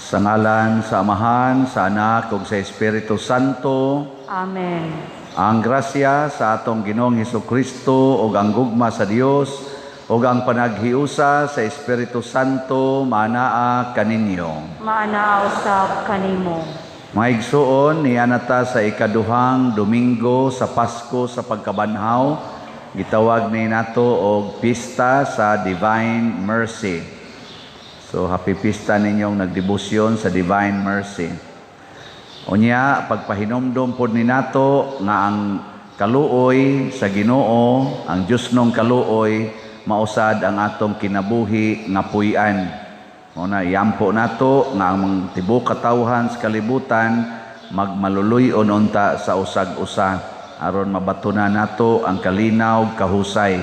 Sa ngalan sa Amahan, sa Anak ug sa Espiritu Santo. Amen. Ang grasya sa atong Ginoong Hesukristo ug ang gugma sa Dios ug ang panaghiusa sa Espiritu Santo maanaa kaninyo. Maanaa usab kanimo. Mga igsuon, niana ta sa ikaduhang Domingo sa Pasko sa Pagkabanhaw, gitawag ni nato og pista sa Divine Mercy. So happy pista ninyong nagdebosyon sa Divine Mercy. Unya, pagpahinomdom pod ni nato nga ang kaluoy sa Ginoo, ang Diyosnong kaluoy, mausad ang atong kinabuhi nga puy-an. Mao na iampo nato nga ang mga tibuok katawhan sa kalibutan magmaluluy-on unta sa usag-usa aron mabatunan nato ang kalinaw kahusay.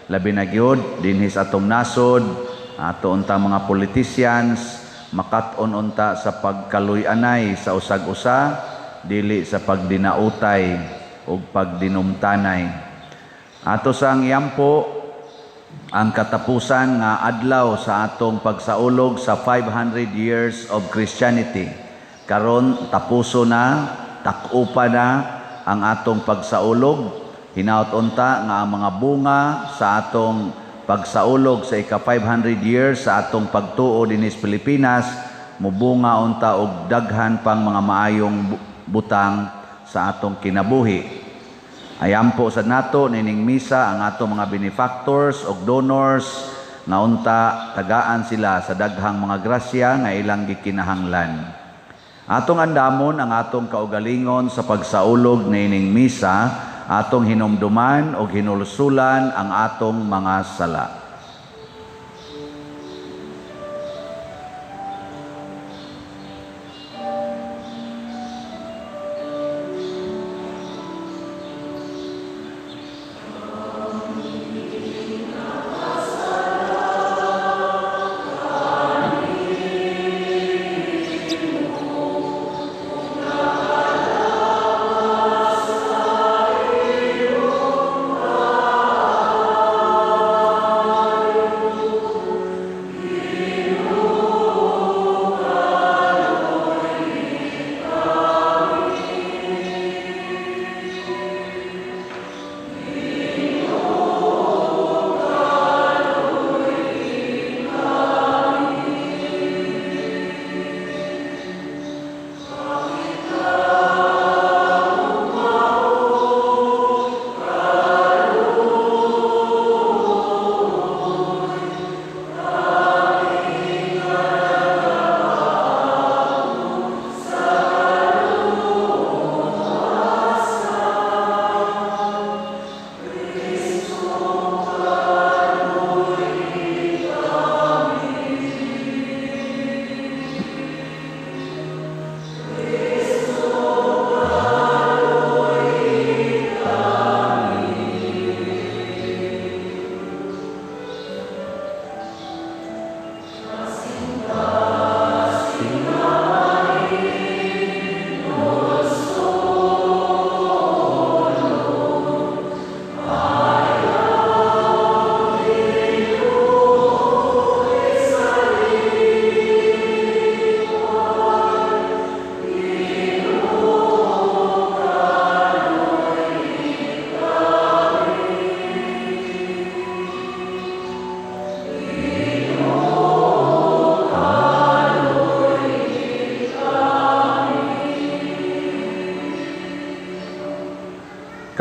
Labi na gyud dinhi sa atong nasod, ato unta mga politicians makat-on unta sa pagkaluy-anay sa usag-usa, dili sa pagdinautay ug pagdinumtanay. Ato sang iampo ang katapusan nga adlaw sa atong pagsaulog sa 500 years of Christianity. Karon tapuso na, tak-upa na ang atong pagsaulog. Hinaut unta nga ang mga bunga sa atong pagsaulog sa ika 500 years sa atong pagtuo dinhi sa Pilipinas, mubunga unta og daghan pang mga maayong butang sa atong kinabuhi. Ayampo sa nato nining misa ang atong mga benefactors og donors nga unta tagaan sila sa daghang mga grasya nga ilang gikinahanglan. Atong andamon ang atong kaugalingon sa pagsaulog nining misa, atong hinumduman og hinulsulan ang atong mga sala.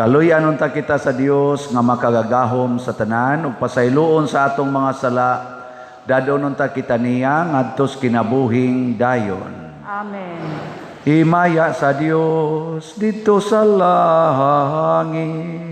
Kaluy-an unta kita sa Dios nga makagagahom sa tanan ug pasayloon sa atong mga sala, dadon unta kita niya ngadtos kinabuhing dayon. Amen. Himaya sa Dios didto sa langit.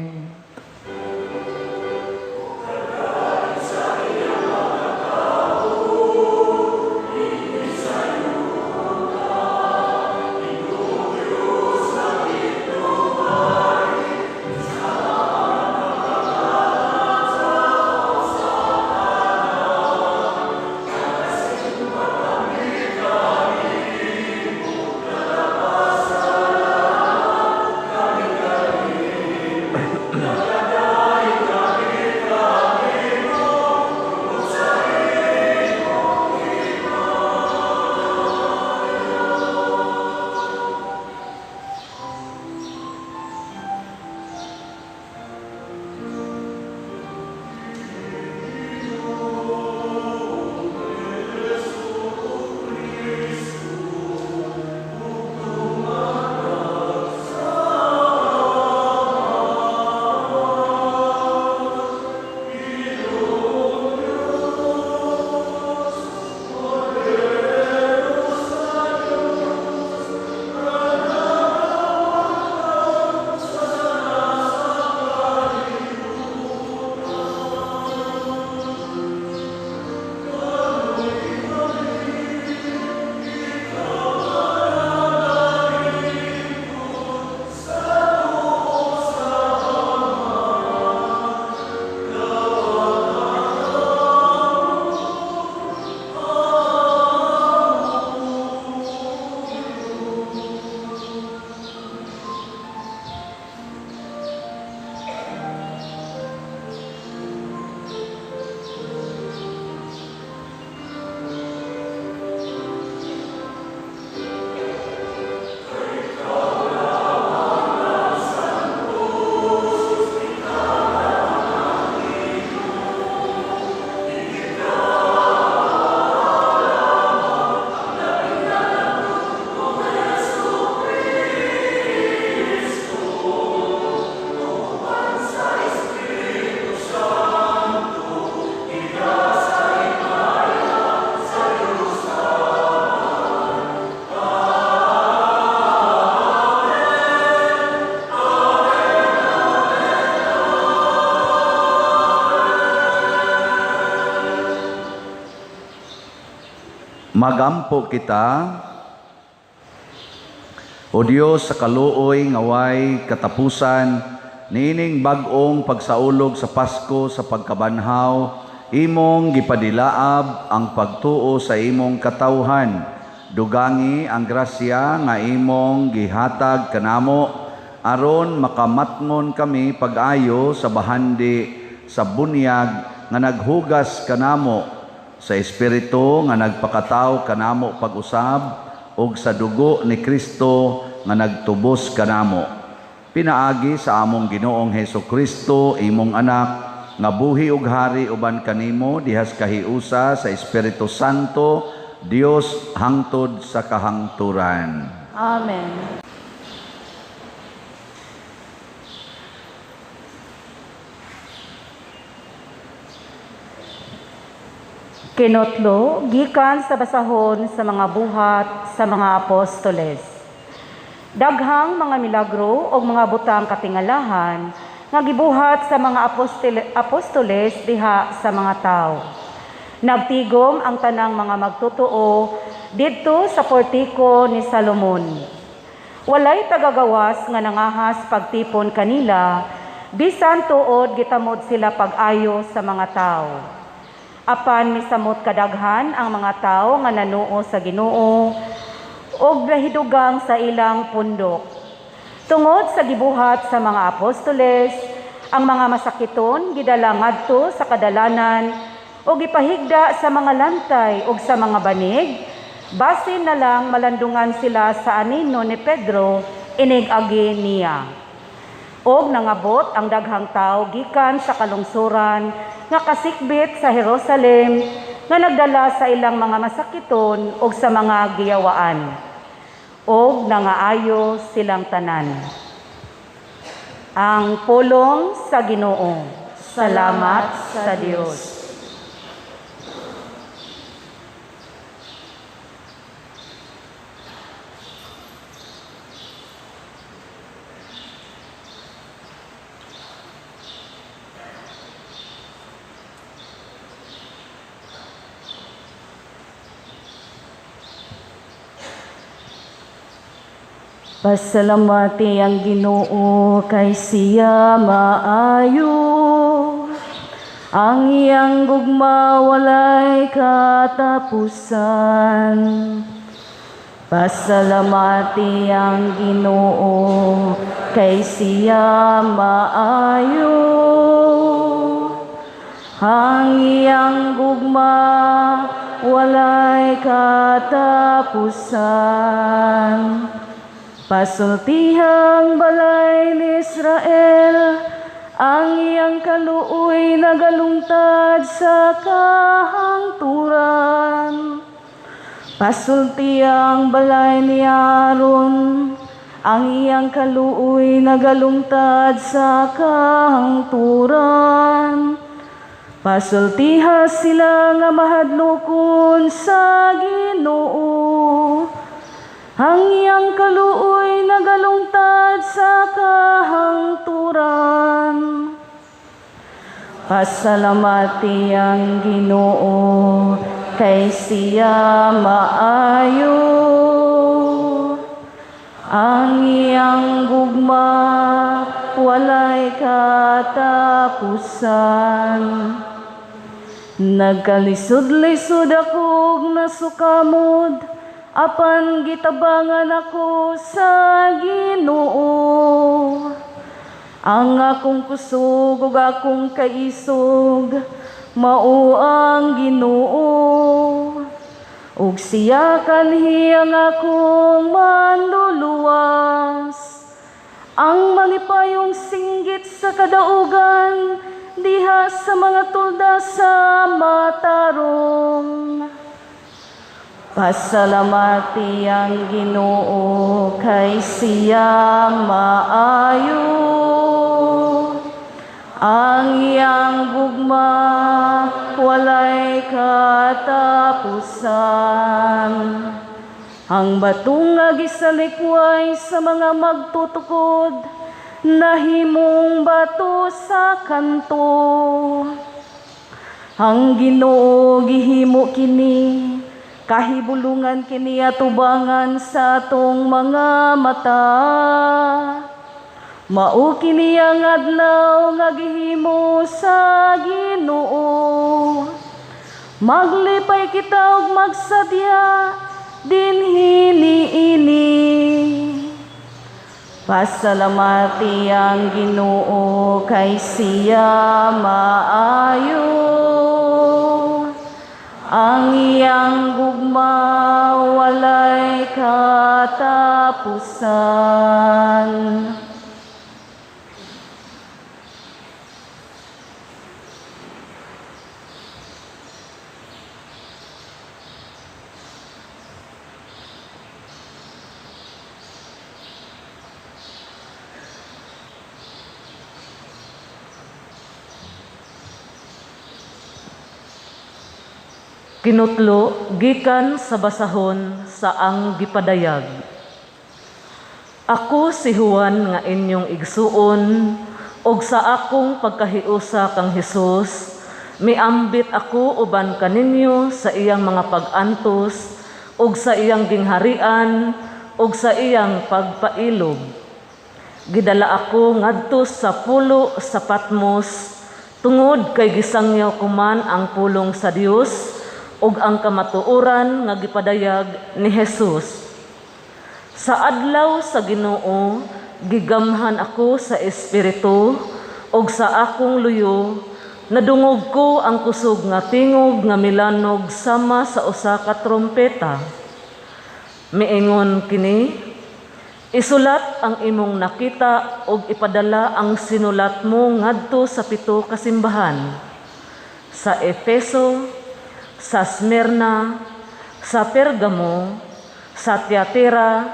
Magampo kita. O Dios, sa kaluoy nga way katapusan niining bag-ong pagsaulog sa Pasko sa pagkabanhaw, imong gipadilaab ang pagtuo sa imong katawhan. Dugangi ang grasya nga imong gihatag kanamo aron makamatngon kami pag-ayo sa bahandi sa bunyag nga naghugas kanamo, sa Espiritu nga nagpakataw kanamo pag-usab, ug sa dugo ni Kristo nga nagtubos kanamo. Pinaagi sa among Ginoong Heso Kristo, imong anak, nga buhi ug hari uban kanimo dihas kahiusa sa Espiritu Santo, Dios hangtod sa kahangturan. Amen. Kinotlo, gikan sa basahon sa mga buhat sa mga apostoles. Daghang mga milagro o mga butang katingalahan nga gibuhat sa mga apostoles diha sa mga tao. Nagtigom ang tanang mga magtotoo didto sa portiko ni Salomon. Walay tagagawas nga nangahas pagtipon kanila, bisan tuod gitamod sila pag-ayo sa mga tao. Apan misamot kadaghan ang mga tao nga nanuo sa Ginoo ug nahidugang sa ilang pundok. Tungod sa gibuhat sa mga apostoles, ang mga masakiton gidala ngadto sa kadalanan ug gipahigda sa mga lantay ug sa mga banig, basin na lang malandungan sila sa anino ni Pedro inig-agi niya. Og nangabot ang daghang tao gikan sa kalungsuran nga kasikbit sa Jerusalem nga nagdala sa ilang mga masakiton og sa mga giyawaan. Og nangaayo silang tanan. Ang pulong sa Ginoo. Salamat sa Dios. Pasalamati ang Ginoo kay siya maayo. Ang iyang gugma walay katapusan. Pasalamati ang Ginoo kay siya maayo. Ang iyang gugma walay katapusan. Pasultihang balay ni Israel, ang iyang kaluoy nagalungtad sa kahangturan. Pasultihang balay ni Aaron, ang iyang kaluoy nagalungtad sa kahangturan. Pasultiha sila nga mahadlokon sa Ginoo. Ang iyang kaluoy nagalungtad sa kahangturan. Pasalamati ang Ginoo kay siya maayo. Ang iyang gugma walay katapusan. Nagkalisod-lisod akong nasukamod, apan gitabangan ako sa Ginoo. Ang akong kusog ug akong kaisog mao ang Ginoo. Ug siya kanhi ang akong manluluwas. Ang malipayong singgit sa kadaugan diha sa mga tulda sa matarong. Pasalamati ang Ginoo kay siya maayo. Ang iyang gugma walay katapusan. Ang batong nga gisalikway sa mga magtutukod, nahimong bato sa kanto. Ang Ginoo gihimo kini, Kahibulungan kini atubangan sa atong mga mata. Mao kini ang adlaw nga gihimo sa Ginoo. Maglipay kita og magsadya dinhi niini. Pasalamati ang Ginoo kay siya maayo. Ang iyang gugma walay katapusan. Kinutlo gikan sa basahon sa ang gipadayag. Ako si Juan nga inyong igsuon, og sa akong pagkahiusa kang Hesus, miambit ako uban kaninyo sa iyang mga pag-antos, og sa iyang gingharian, og sa iyang pagpailob. Gidala ako ngadto sa pulo sa Patmos, tungod kay gisangyaw ko man ang pulong sa Dios ug ang kamatuoran nga gipadayag ni Jesus. Sa adlaw sa Ginoo, gigamhan ako sa Espiritu, ug sa akong luyo, nadungog ko ang kusog nga tingog nga milanog sama sa usa ka trompeta. Miingon kini, isulat ang imong nakita ug ipadala ang sinulat mo ngadto sa 7 ka simbahan, sa Efeso, sa Smyrna, sa Pergamo, sa Tiatira,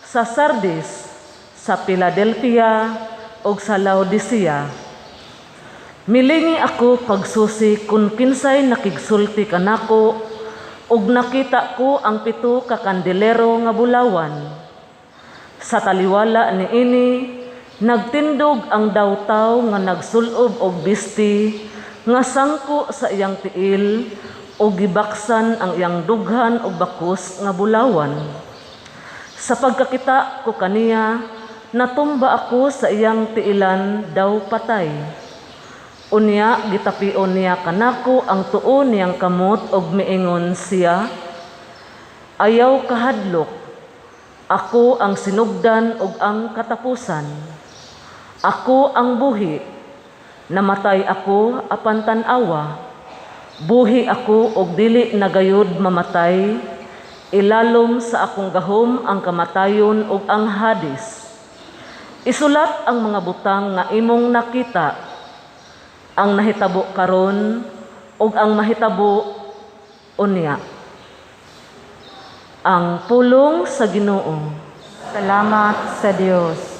sa Sardis, sa Philadelphia, ug sa Laodicea. Milingi ako pagsusi kung kinsay nakigsulti kanako, ug nakita ko ang 7 ka kandelero nga bulawan. Sa taliwala niini, nagtindog ang dawtaw nga nagsulob og bisti nga sangko sa iyang tiil, o gibaksan ang iyang dughan og bakos nga bulawan. Sa pagkakita ko kaniya, natumba ako sa iyang tiilan daw patay. Unya gitapion niya kanako ang tuo niyang kamot og miingon siya, ayaw kahadlok, ako ang sinugdan ug ang katapusan. Ako ang buhi, namatay ako apan tan-awa. Buhi ako og dili nagayod mamatay, ilalom sa akong gahom ang kamatayon ug ang Hades. Isulat ang mga butang nga imong nakita, ang nahitabo karon ug ang mahitabo unya. Ang pulong sa Ginoo. Salamat sa Dios.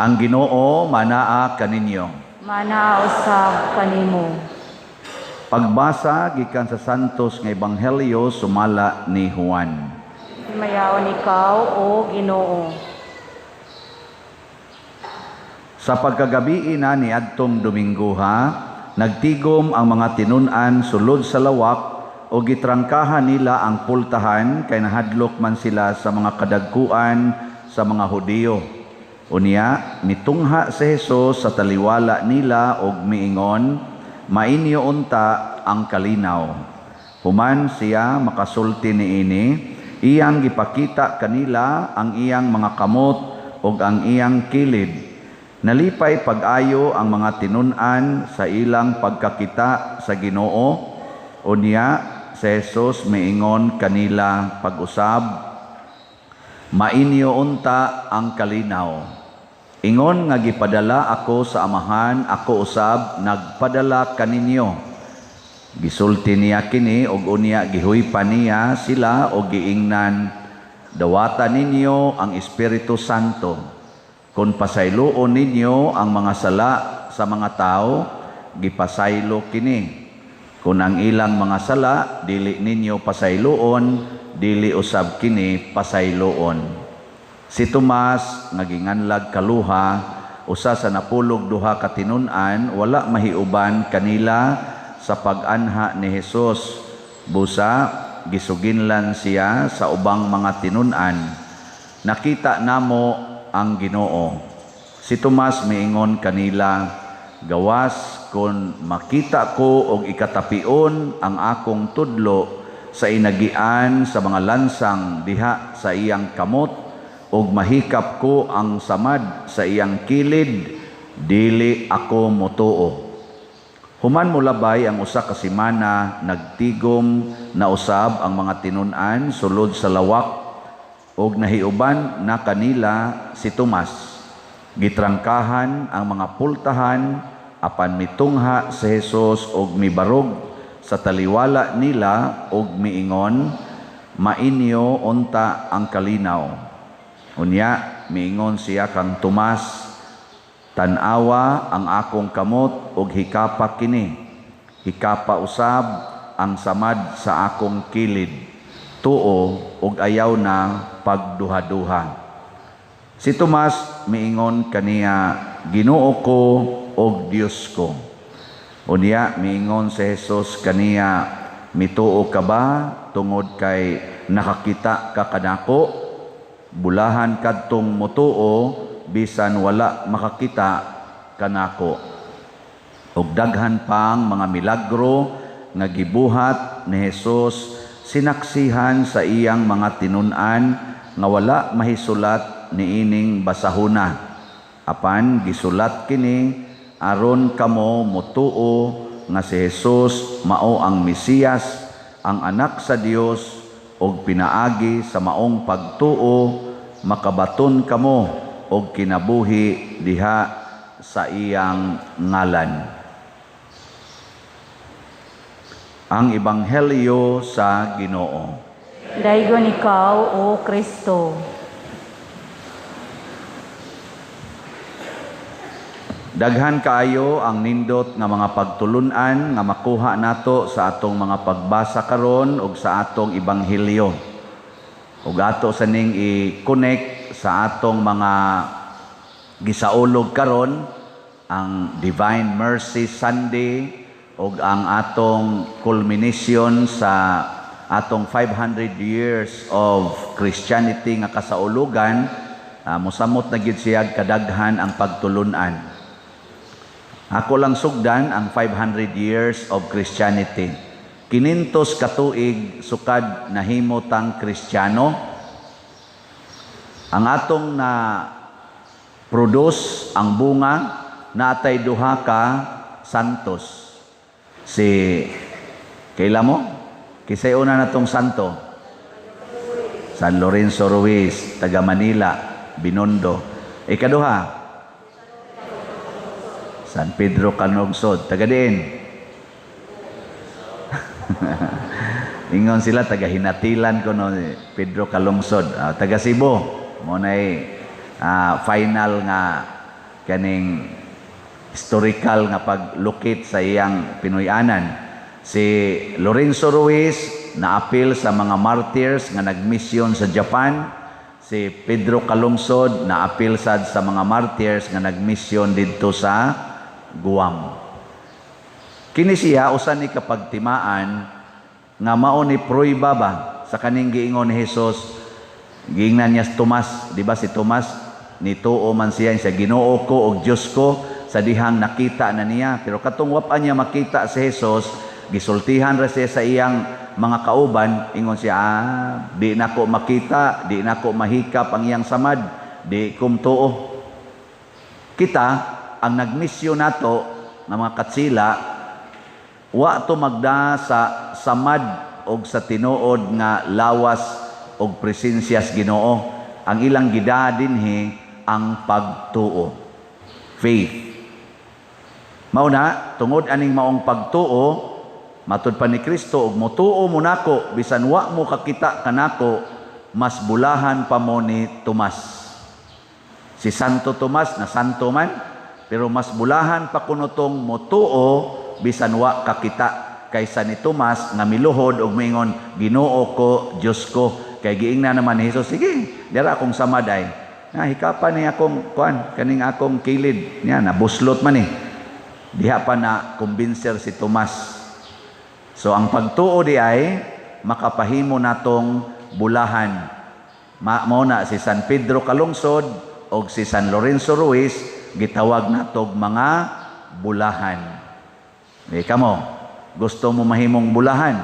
Ang Ginoo manaa kaninyo. Manaa usab kanimo. Pagbasa gikan sa Santos nga Ebanghelyo sumala ni Juan. Himayaon ikaw, o Ginoo. Sa pagkagabii na ni adtong Dominggoha, nagtigom ang mga tinun-an sulod sa lawak o gitrangkahan nila ang pultahan kay nahadlok man sila sa mga kadagkuan sa mga Hudiyo. Unya, mitungha si Jesus sa taliwala nila og miingon, mainyo unta ang kalinaw. Human siya makasulti niini, iyang gipakita kanila ang iyang mga kamot ug ang iyang kilid. Nalipay pag-ayo ang mga tinun-an sa ilang pagkakita sa Ginoo. Unya si Jesus miingon kanila pag-usab, "Mainyo unta ang kalinaw. Ingon nga gipadala ako sa Amahan, ako usab nagpadala kaninyo." Gisulti niya kini og unya gihuypan niya sila og giingnan, "Dawata ninyo ang Espiritu Santo. Kung pasayloon ninyo ang mga sala sa mga tao, gipasaylo kini. Kung ang ilang mga sala dili ninyo pasayloon, dili usab kini pasayloon." Si Tomas nga ginganlag Kaluha, usa sa 12 ka tinun-an, wala mahiuban kanila sa pag-anha ni Jesus. Busa gisuginlan siya sa ubang mga tinun-an, "Nakita namo ang Ginoo." Si Tomas miingon kanila, "Gawas kon makita ko og ikatapion ang akong tudlo sa inagian sa mga lansang diha sa iyang kamot ug mahikap ko ang samad sa iyang kilid, dili ako motuo." Human molabay ang usa ka semana, nagtigom na usab ang mga tinun-an sulod sa lawak ug nahiuban na kanila si Tomas. Gitrangkahan ang mga pultahan, apan mitungha si Jesus og mibarog sa taliwala nila og miingon, "Mainyo unta ang kalinaw." Unya miingon siya kang Tomas, "Tan-awa ang akong kamot og hikapa kini. Hikapa usab ang samad sa akong kilid. Tuo og ayaw na pagduha-duha." Si Tomas miingon kaniya, "Ginoo ko og Dios ko." Unya miingon si Jesus kaniya, "Mituo ka ba tungod kay nakakita ka kanako? Bulahan kadtong motuo bisan wala makakita kanako." Og daghan pang mga milagro nga gibuhat ni Jesus sinaksihan sa iyang mga tinun-an nga wala mahisulat niining basahuna. Apan gisulat kini aron kamo motuo nga si Jesus mao ang Mesiyas, ang anak sa Dios, og pinaagi sa maong pagtuo makabaton kamo og kinabuhi diha sa iyang ngalan. Ang Ebanghelyo sa Ginoo. Daygon ikaw, O Kristo. Daghan kaayo ang nindot nga mga pagtulun-an nga makuha nato sa atong mga pagbasa karon ug sa atong ebanghelyo. Ug ato sa ning i-connect sa atong mga gisaulog karon, ang Divine Mercy Sunday ug ang atong culmination sa atong 500 years of Christianity nga kasaulugan, mosamot na gyud siya kadaghan ang pagtulun-an. Ako lang sugdan ang 500 years of Christianity. 500 katuig sukad nahimo tang Kristiyano. Ang atong na produce ang bunga naatay duha ka santos. Si kaila mo? Kisay una natong santo? San Lorenzo Ruiz, taga Manila, Binondo. Ikaduha, San Pedro Calungsod, taga diin. Ingon sila taga Hinatilan kuno Pedro Calungsod, taga Cebu. Mo nay final nga kaning historical nga paglukit sa iyang Pinoy-anan. Si Lorenzo Ruiz naapil sa mga martyrs nga nagmisyon sa Japan. Si Pedro Calungsod naapil sad sa mga martyrs nga nagmisyon didto sa Guam. Kini siya usa ni kapagtimaan nga mao ni prueba ba sa kaning giingon ni Jesus. Giingnan niya si Tomas, di ba si Tomas nituo man siya sa Ginoo ko og Dios ko sa dihang nakita na niya, pero katong wa pa niya makita si Jesus, gisultihan ra siya sa iyang mga kauban, ingon siya, di nako makita, di nako mahikap ang iyang samad, di kumtuo. Kita ang nagmisyon nato nga mga katsila, wa to magda sa samad og sa tinuod nga lawas og presensya sa Ginoo. Ang ilang gida dinhi ang pagtuo. Faith. Mao na, tungod aning maong pagtuo, matud pa ni Kristo, og motuo mo nako bisan wa mo kakita kanako, mas bulahan pa mo ni Tomas. Si Santo Tomas na santo man, pero mas bulahan pa kuno tong motuo bisan wa kakita kaysa ni Tomas nga miluhod og mingon, "Ginoo ko, Dios ko." Kay giingna naman ni Jesus, "Sige, dira akong samad ay. Na hikapan ni akong kuan, kaning akong kilid niya nabuslot man ni." Diha pa na kumbinser si Tomas. So ang pagtuo di ay makapahimo natong bulahan. Mao na si San Pedro Calungsod og si San Lorenzo Ruiz gitawag natog mga bulahan. Di kamo, gusto mo mahimong bulahan?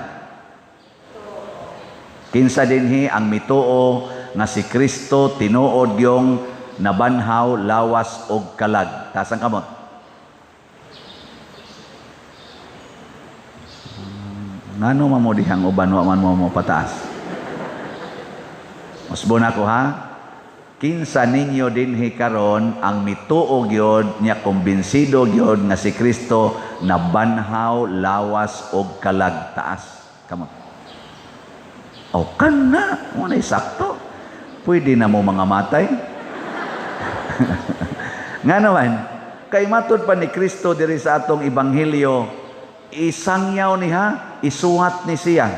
Kinsa dinhi ang mituo nga si Kristo tinuod yung nabanhaw lawas og kalag? Taas ang kamot. Ngano man mo dihang uban wa man mo mo pataas? Usbon ako ha. Kinsa ninyo dinhi karon ang mituo gyud nya kumbinsido gyud nga si Kristo nabanhaw lawas og kalag? Taas kamot. O kana mo na sakto. Pwede na mo mga matay. Nga naman, kay matud pa ni Kristo diri sa atong ebanghelyo, isangyaw niya, isuhat ni siya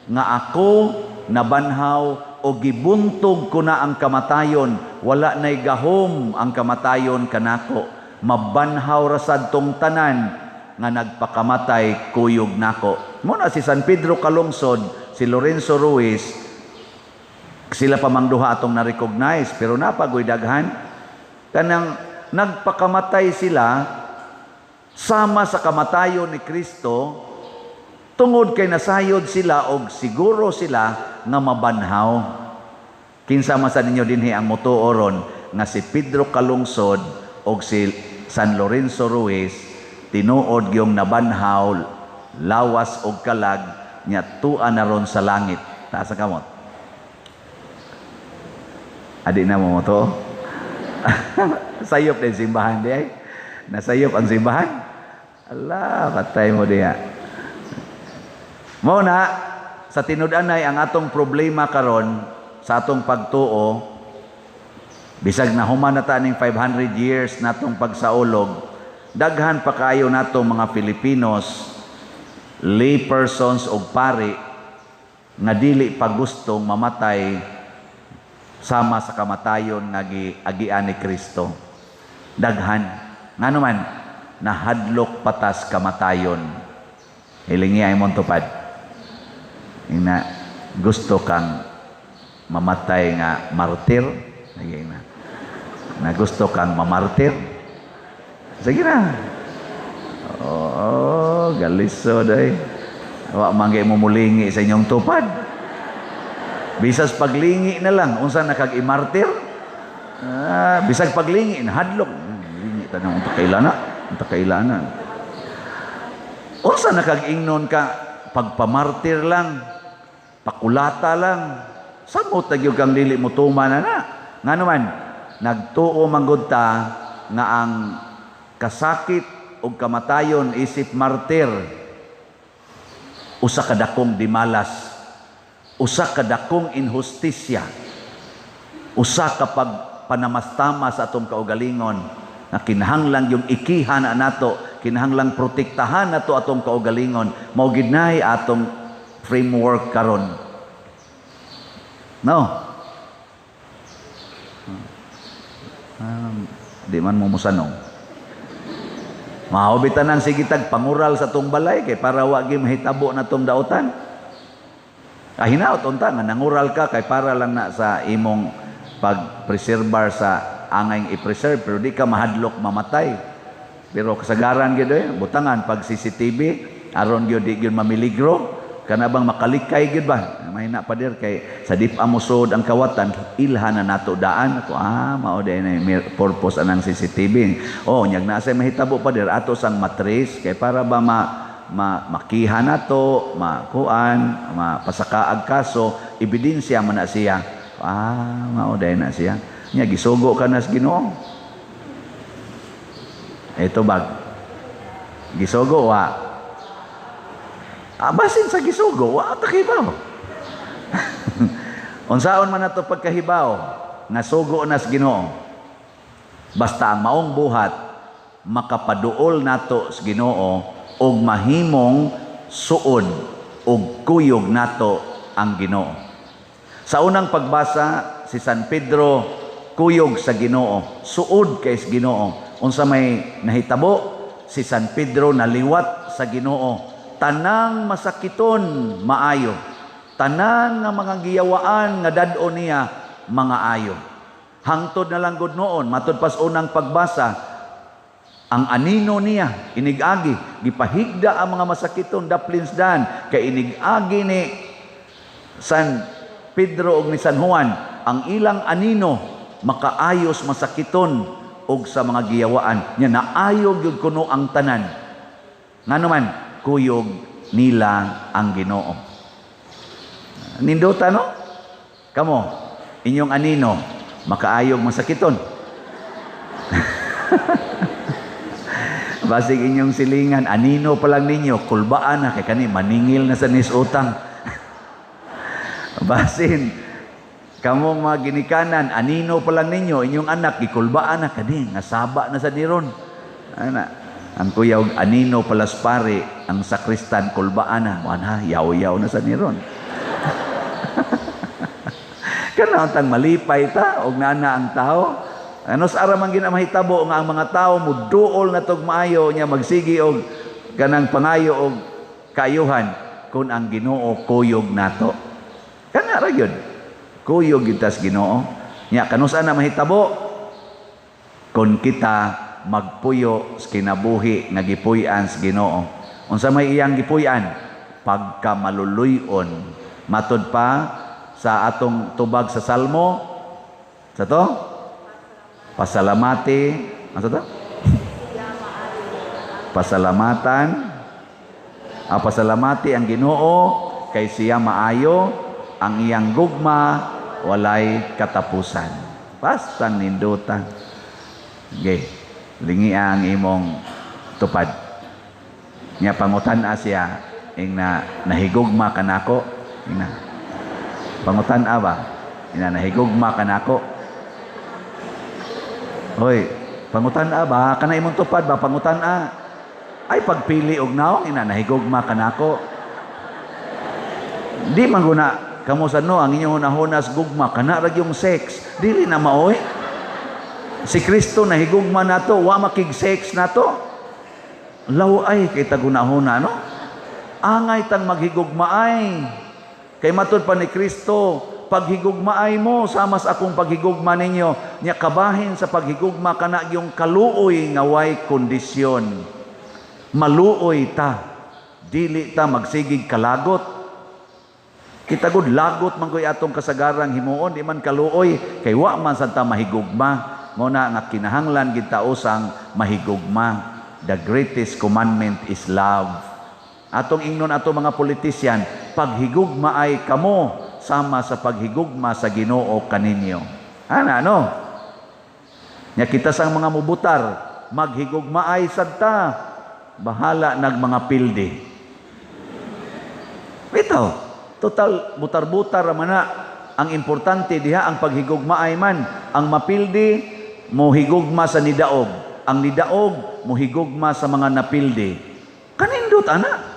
nga ako nabanhaw o gibuntog ko na ang kamatayon, wala na'y gahom ang kamatayon kanako, mabanhaw ra sad tong tanan nga nagpakamatay kuyog nako. Mo na si San Pedro Calungsod, si Lorenzo Ruiz, sila pa mang duha atong na-recognize, pero napagoy daghan kanang nagpakamatay sila sama sa kamatayon ni Kristo tungod kay nasayod sila og siguro sila nga mabanhaw. Kinsa man sa ninyo dinhi ang motuo ron nga si Pedro Calungsod og si San Lorenzo Ruiz tinuod yung nabanhaw lawas og kalag nya tua na ron sa langit? Taas ang kamot. Adi na mo to. Sayop din simbahan di ay. Nasayop ang simbahan. Allah, patay mo diha. Mo na sa tinud-anay ang atong problema karon sa atong pagtuo, bisag na human na ta ning 500 years natong pagsaulog, daghan pa kaayo natong mga Filipinos, lay persons og pari nga dili pa gustong mamatay sama sa kamatayon nga giagian ni Kristo. Daghan. Ngano man, nahadlok patas kamatayon. Hilingi ay mong tupad. Ina, gusto kang mamatay nga martir? Sige na. Na gusto kang mamartir? Sige na. Oo, galiso day. Wa man mo mulingi sa inyong tupad. Bisas paglingi na lang, unsa na kag imartir? Ah, bisag paglingi, nahadlok. Lingi tanong, unta kailana, unta kailana. Unsa na kag ingnon ka pagpamartir lang, pakulata lang. Samot na gyud kang dili mo tuman na na. Ngano man, nagtuo man gud ta nga ang kasakit ug kamatayon isip martir usa ka dakong dimalas, usa ka dakong inhustisya, usa ka pagpanamastama sa atong kaugalingon na kinahanglan yung ikihan na nato, kinahanglang protektahan nato atong kaugalingon. Mao gid nay atong framework karon. No? Di man mo musanong. Mao bitanan sige tag pangural sa tong balay kay para wa gyud mahitabo na tong dautan. Ah, hinaot unta nga nangural ka kay para lang na sa imong pag-preserbar sa angay i-preserve, pero di ka mahadlok mamatay. Pero kasagaran gyud eh, butangan pag CCTV aron gyud di gyud mamiligro. Kana bang makalikay gyud ba? Mahina, pader, kay sa DFA mosud ang kawatan, ilha na nato daan. Ako, mao diay na purpose anang CCTV. Oh, nyag na say mahitabo, pader, ato sang matrace kay para ba ma, ma makiha nato, makuan, mapasakaag kaso, ebidensya man na siya. Mao diay na siya. Nya gisugo ka na sa Ginoo. Ito bag. Gisugo wa. Basin sa gisugo, wa ta kibaw. Unsaon man nato pagkahibaw nga sugo na sa Ginoo? Basta ang maong buhat makapaduol nato sa Ginoo og mahimong suod og kuyog nato ang Ginoo. Sa unang pagbasa, si San Pedro kuyog sa Ginoo, suod kay sa Ginoo. Unsa may nahitabo? Si San Pedro naliwat sa Ginoo. Tanang masakiton maayo. Tanan nga mga giyawaan nga dad-on niya mga ayo. Hangtod na lang gud noon, matud pas unang pagbasa, ang anino niya inigagi, gipahigda ang mga masakiton daplin dan kay inigagi ni San Pedro og ni San Juan ang ilang anino makaayos masakiton og sa mga giyawaan nya. Naayo gyud kuno ang tanan, ngano man kuyog nila ang Ginoo. Nindota, no? Kamo, inyong anino makaayog masakiton? Basig inyong silingan, anino pa lang ninyo, kulbaan na, kay kani, maningil na sa nis utang. Basin, kamong mga ginikanan, anino pa lang ninyo, inyong anak, gikulbaan na, kani, nga saba na sa diron. Ana, ang kuya og anino palas pare, ang sakristan, kulbaan na, wana, yaw-yaw na sa niron. Kana tang malipay ta, og nana ang tao. Ano sa aramang ginamahitabo nga ang mga tao muduol na tog maayo nya magsigi og kanang pangayo og kaayuhan kun ang Ginoo kuyog nato. Kana ra gyud. Kuyog gyud tas Ginoo. Nya kanus-a na mahitabo? Kun kita magpuyo sa kinabuhi nga gipuy-an sa Ginoo. Unsa may iyang gipuy-an? Pagka maluluy-on. Matud pa sa atong tubag sa Salmo sa to? Pasalamati, ano to? Pasalamatan. Pasalamati ang Ginoo kay siya maayo, ang iyang gugma walay katapusan. Basta nindutan. Okay. Lingi ang imong tupad. Nya pangutan-a siya ing na nahigugma kanako. Ing na. Pangutan-a ba? Ina nahigugma kanako. Hoy, pangutan-a ba? Kana imong tupad ba? Pangutan-a. Ay pagpili og naong ina nahigugma kanako. Di man guna kamo sa no ang inyong hunahunas gugma kana ra yung sex. Dili na maoy. Si Kristo nahigugma nato, wa makig sex nato. Law ay kay tagunahuna, no? Angay tang maghigugma ay. Kay matud pa ni Kristo, paghigugmaay mo sama sa akong paghigugma ninyo. Nya kabahin sa paghigugma kana yung kaluoy nga way kondisyon. Maluoy ta, dili ta magsigig kalagot. Kita gud lagot man koy atong kasagarang himuon, di man kaluoy kay wa man sad ta mahigugma. Mao na nga kinahanglan gid ta usang mahigugma. The greatest commandment is love. Atong ingnon ato mga politisyan, paghigugma ay kamo sama sa paghigugma sa Ginoo kaninyo. Ana no? Nya kita sang mga mubutar, maghigugma ay sad ta, bahala nag mga pildi. Bitaw, total butar-butar ra man na. Ang importante diha ang paghigugma ay man. Ang mapildi mohigugma sa nidaog, ang nidaog mohigugma sa mga napildi. Kanindot ana.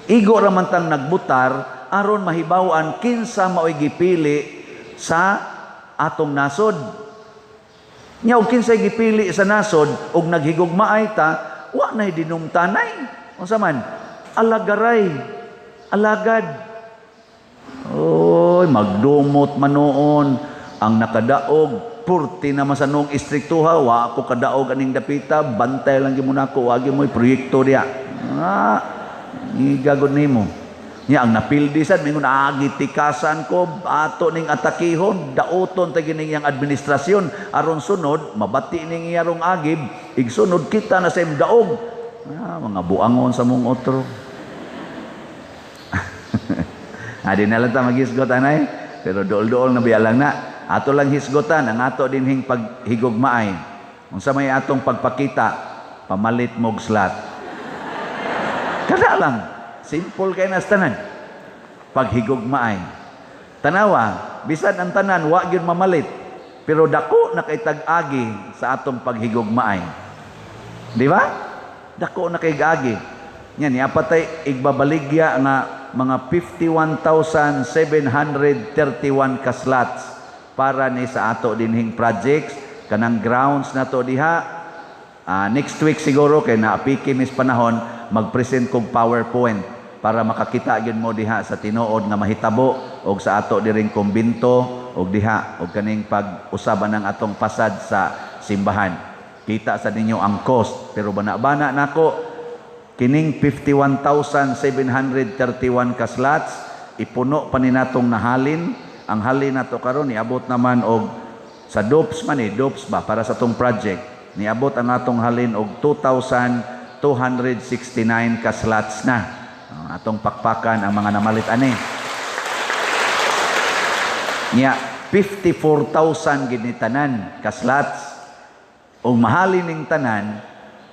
Igo ra man tang nagbutar aron mahibaw-an kinsa maoy gipili sa atong nasod. Nya og kinsay gipili sa nasod og naghigugmaay ta, wa nay dinumtanay. Unsa man? Alagaray, alagad. Oy, magdumot man noon ang nakadaog. Purti naman sa noong istriktuha, wa ako kadaog aning dapita, bantay lang gyud mo nako, wa gyud mo'y proyekto diya. Gagod nimo. Nya ang napildi sad mingon, "Agi tikasan ko, ato ning atakihon, dauton ta gining iyang administrasyon aron sunod mabati ning iyarong agib, igsunod kita na sa imong daog." Ah, mga buangon sa mong otro. Adi na lang ta maghisgot anay, pero dool-dool na biya lang na. Ato lang hisgotan ang ato dinhing paghigugmaay. Unsa may atong pagpakita? Pamalit mog slot. Kada lang. Simple kay nas tanan. Paghigugmaay. Tanawa, bisan ang tanan wa gyud mamalit, pero dako na kay tag-agi sa atong paghigugmaay. Di ba? Dako na kay agi. Nya ni apatay igbabaligya nga mga 51,731 ka slots para ni sa ato dinhing projects kanang grounds nato diha. Next week siguro, kay naapiki mis panahon, mag-present kog PowerPoint para makakita gyud mo diha sa tinuod nga mahitabo og sa ato diring kumbinto og diha og kaning pag-usaban ng atong pasad sa simbahan. Kita sa ninyo ang cost, pero bana-bana nako kining 51,731 ka slots, ipuno pa ni natong nahalin. Ang halin nato karon niabot naman og sa dopes man ni dopes ba para sa atong project, niabot ang atong halin og 2,269 ka slots na. Atong pakpakan ang mga namalit ani. Nya 54,000 gid ni tanan ka slots. Ug mahalin ning tanan,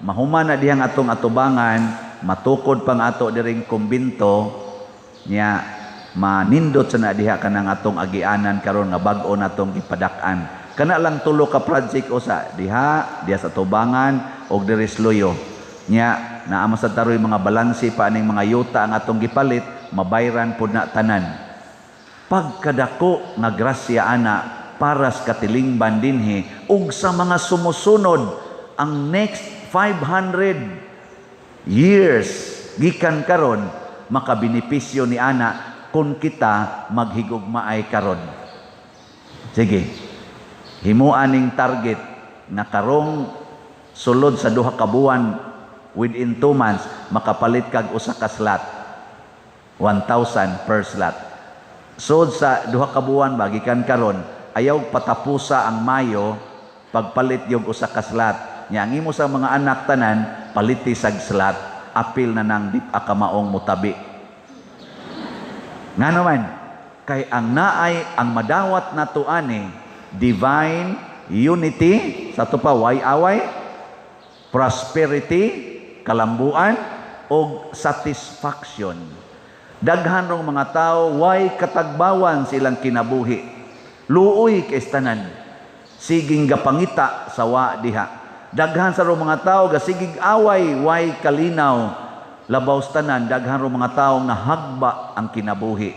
mahuman na dihang atong atubangan, matukod pang ato diring kumbinto, nya manindot sa na diha kanang atong agianan karon nga bag-o natong gipadak-an. Kana lang tulo ka project usa diha, diha sa tubangan og diri sa Luyo. Nya naa man sa taroy mga balanse pa aning mga yuta ang atong gipalit, mabayran pud na tanan. Pagkadako nga grasya ana para sa katilingban dinhi ug sa mga sumusunod, ang next 500 years gikan karon, makabenepisyo ni ana kung kita maghigugmaay karon. Sige. Himuan ning target na karong sulod sa 2 ka buwan, within 2 months, makapalit kag usa ka slot. 1,000 per slot. Sud sa 2 ka buwan ba gikan karon, ayaw patapusa ang Mayo pagpalit yung usa ka slot. Nya ang imo sa mga anak tanan paliti sag slot, apil na nang di pa kamaong mutabi. Ngano man, kay ang naay ang madawat nato ani, divine unity, sa ato pa way away, prosperity, kalambuan, og satisfaction. Daghan rong mga tao way katagbawan silang kinabuhi. Luoy kay tanan. Siging gapangita sa wa diha. Daghan sa rong mga tao gasigig away, way kalinaw. Labaw sa tanan, daghan rong mga tao nga hagba ang kinabuhi.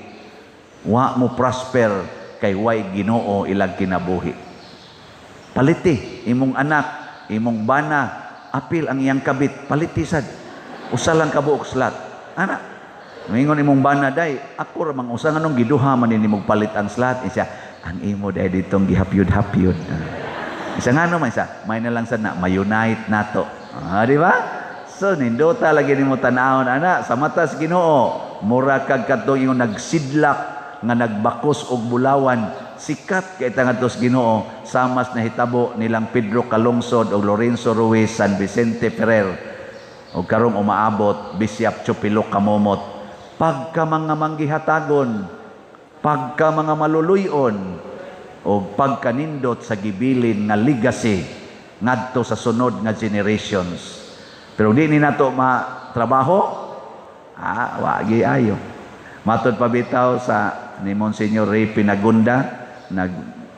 Wa mo prosper kay way Ginoo ilang kinabuhi. Paliti imong anak, imong bana, apil ang iyang kabit, paliti sad. Usa lang ka buok slot. Ana, mingon imong bana, "Day, ako ra mang usa, nganong giduha man ni nimong palit ang slot?" Isa, "Ang imo day ditong gihapyod-hapyod." Isa, ngano man isa, may na lang sad na ma-unite nato. Ah, di ba? So nindota lagi nimo tan-awon ana sa matas Ginoo, mura kag kadtong ingon nagsidlak nga nagbakos og bulawan, sikat kay ngadto sa Ginoo, samas nahitabo nilang Pedro Calungsod og Lorenzo Ruiz, San Vicente Ferrer og karong umaabot Bishop Chupilo Camomot. Pagka mga manggihatagon, pagka mga maluluyon og pagkanindot sa gibilin nga legacy ngadto sa sunod nga generations. Pero di ni nato matrabaho, wagi ayo. Matod pa bitaw sa ni Monsignor Ray Pinagunda, nag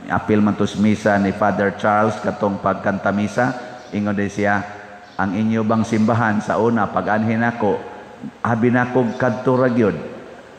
apil man to sa misa ni Father Charles katong pagkanta misa, ingon din siya, "Ang inyo bang simbahan sa una pag anhin nako, abi nako kadto ra gyud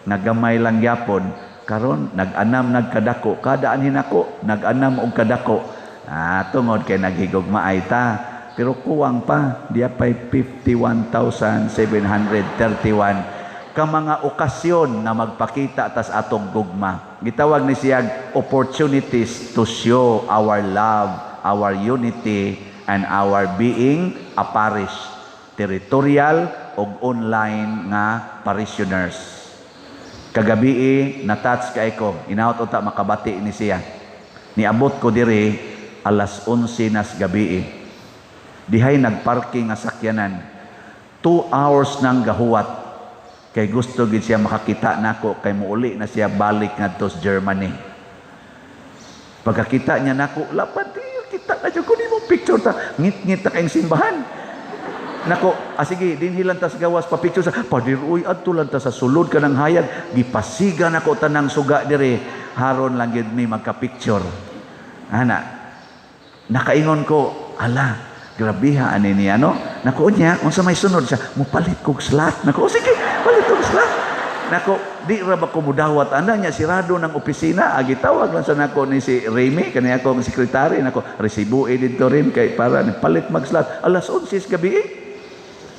nga gamay lang gyapon, karon nag-anam nagkadako, kada anhin nako nag-anam og kadako." Ah, tungod kay naghigugmaay ta. Pero kuwang pa, diya pa'y 51,731 ka mga okasyon na magpakita tas atong gugma. Gitawag ni siyag opportunities to show our love, our unity, and our being a parish. Territorial, og online nga parishioners. Kagabi na-touch kay ko, inawat unta makabati ni siya. Niabot ko diri alas 11 nas gabi. Dihay nagparking nga sakyanan. 2 hours nang gahuwat kay gusto gid siya makakita nako kay muuli na siya balik ngadto sa Germany. Pagkakita niya nako, "Lapad, kita na jud ko nimo, picture ta." Ngit-ngit ta kayong simbahan. Nako, ah, sige, dinhi lang ta sa gawas pa picture sa Pader, uy, adto lang ta sa sulod ka ng hayag, gipasiga nako tanang suga dire, haron lang gid mi magka-picture. Ana. Nakaingon ko, "Ala, grabiha ani niya, no?" Nako niya, unsa may sunod siya, "Mupalit kog slot." Nako, "Oh, sige, palit kog slot." Nako, di ra ba ko mudawat ana niya, sirado ng opisina, agi tawag lang sa nako ni si Remy, kani akong sekretary nako, resibo eh didto rin kay para ni palit mag slot alas 11 gabi eh.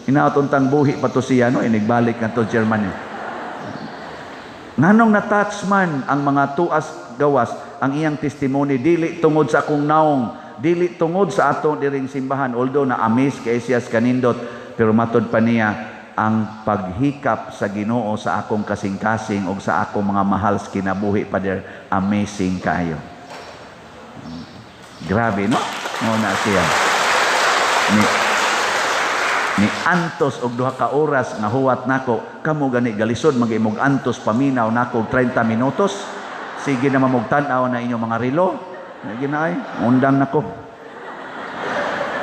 Inaot untang buhi pa to siya, no, inigbalik ngadto Germany. Nganong na-touch man ang mga tuas gawas ang iyang testimony, dili tungod sa akong naong, dili tungod sa atong diring simbahan, although na amaze kay siya sa kanindot, pero matod pa niya ang paghikap sa Ginoo sa akong kasing-kasing ug sa akong mga mahal sa kinabuhi, Pader, amazing kaayo. Grabe, no? Mo na siya. Ni antos og 2 ka oras nga huwat nako, kamo gani galisod mag-imog antos paminaw nako og 30 minutos. Sige na mamog tan-aw na inyong mga relo. Sige na ay, undang nako.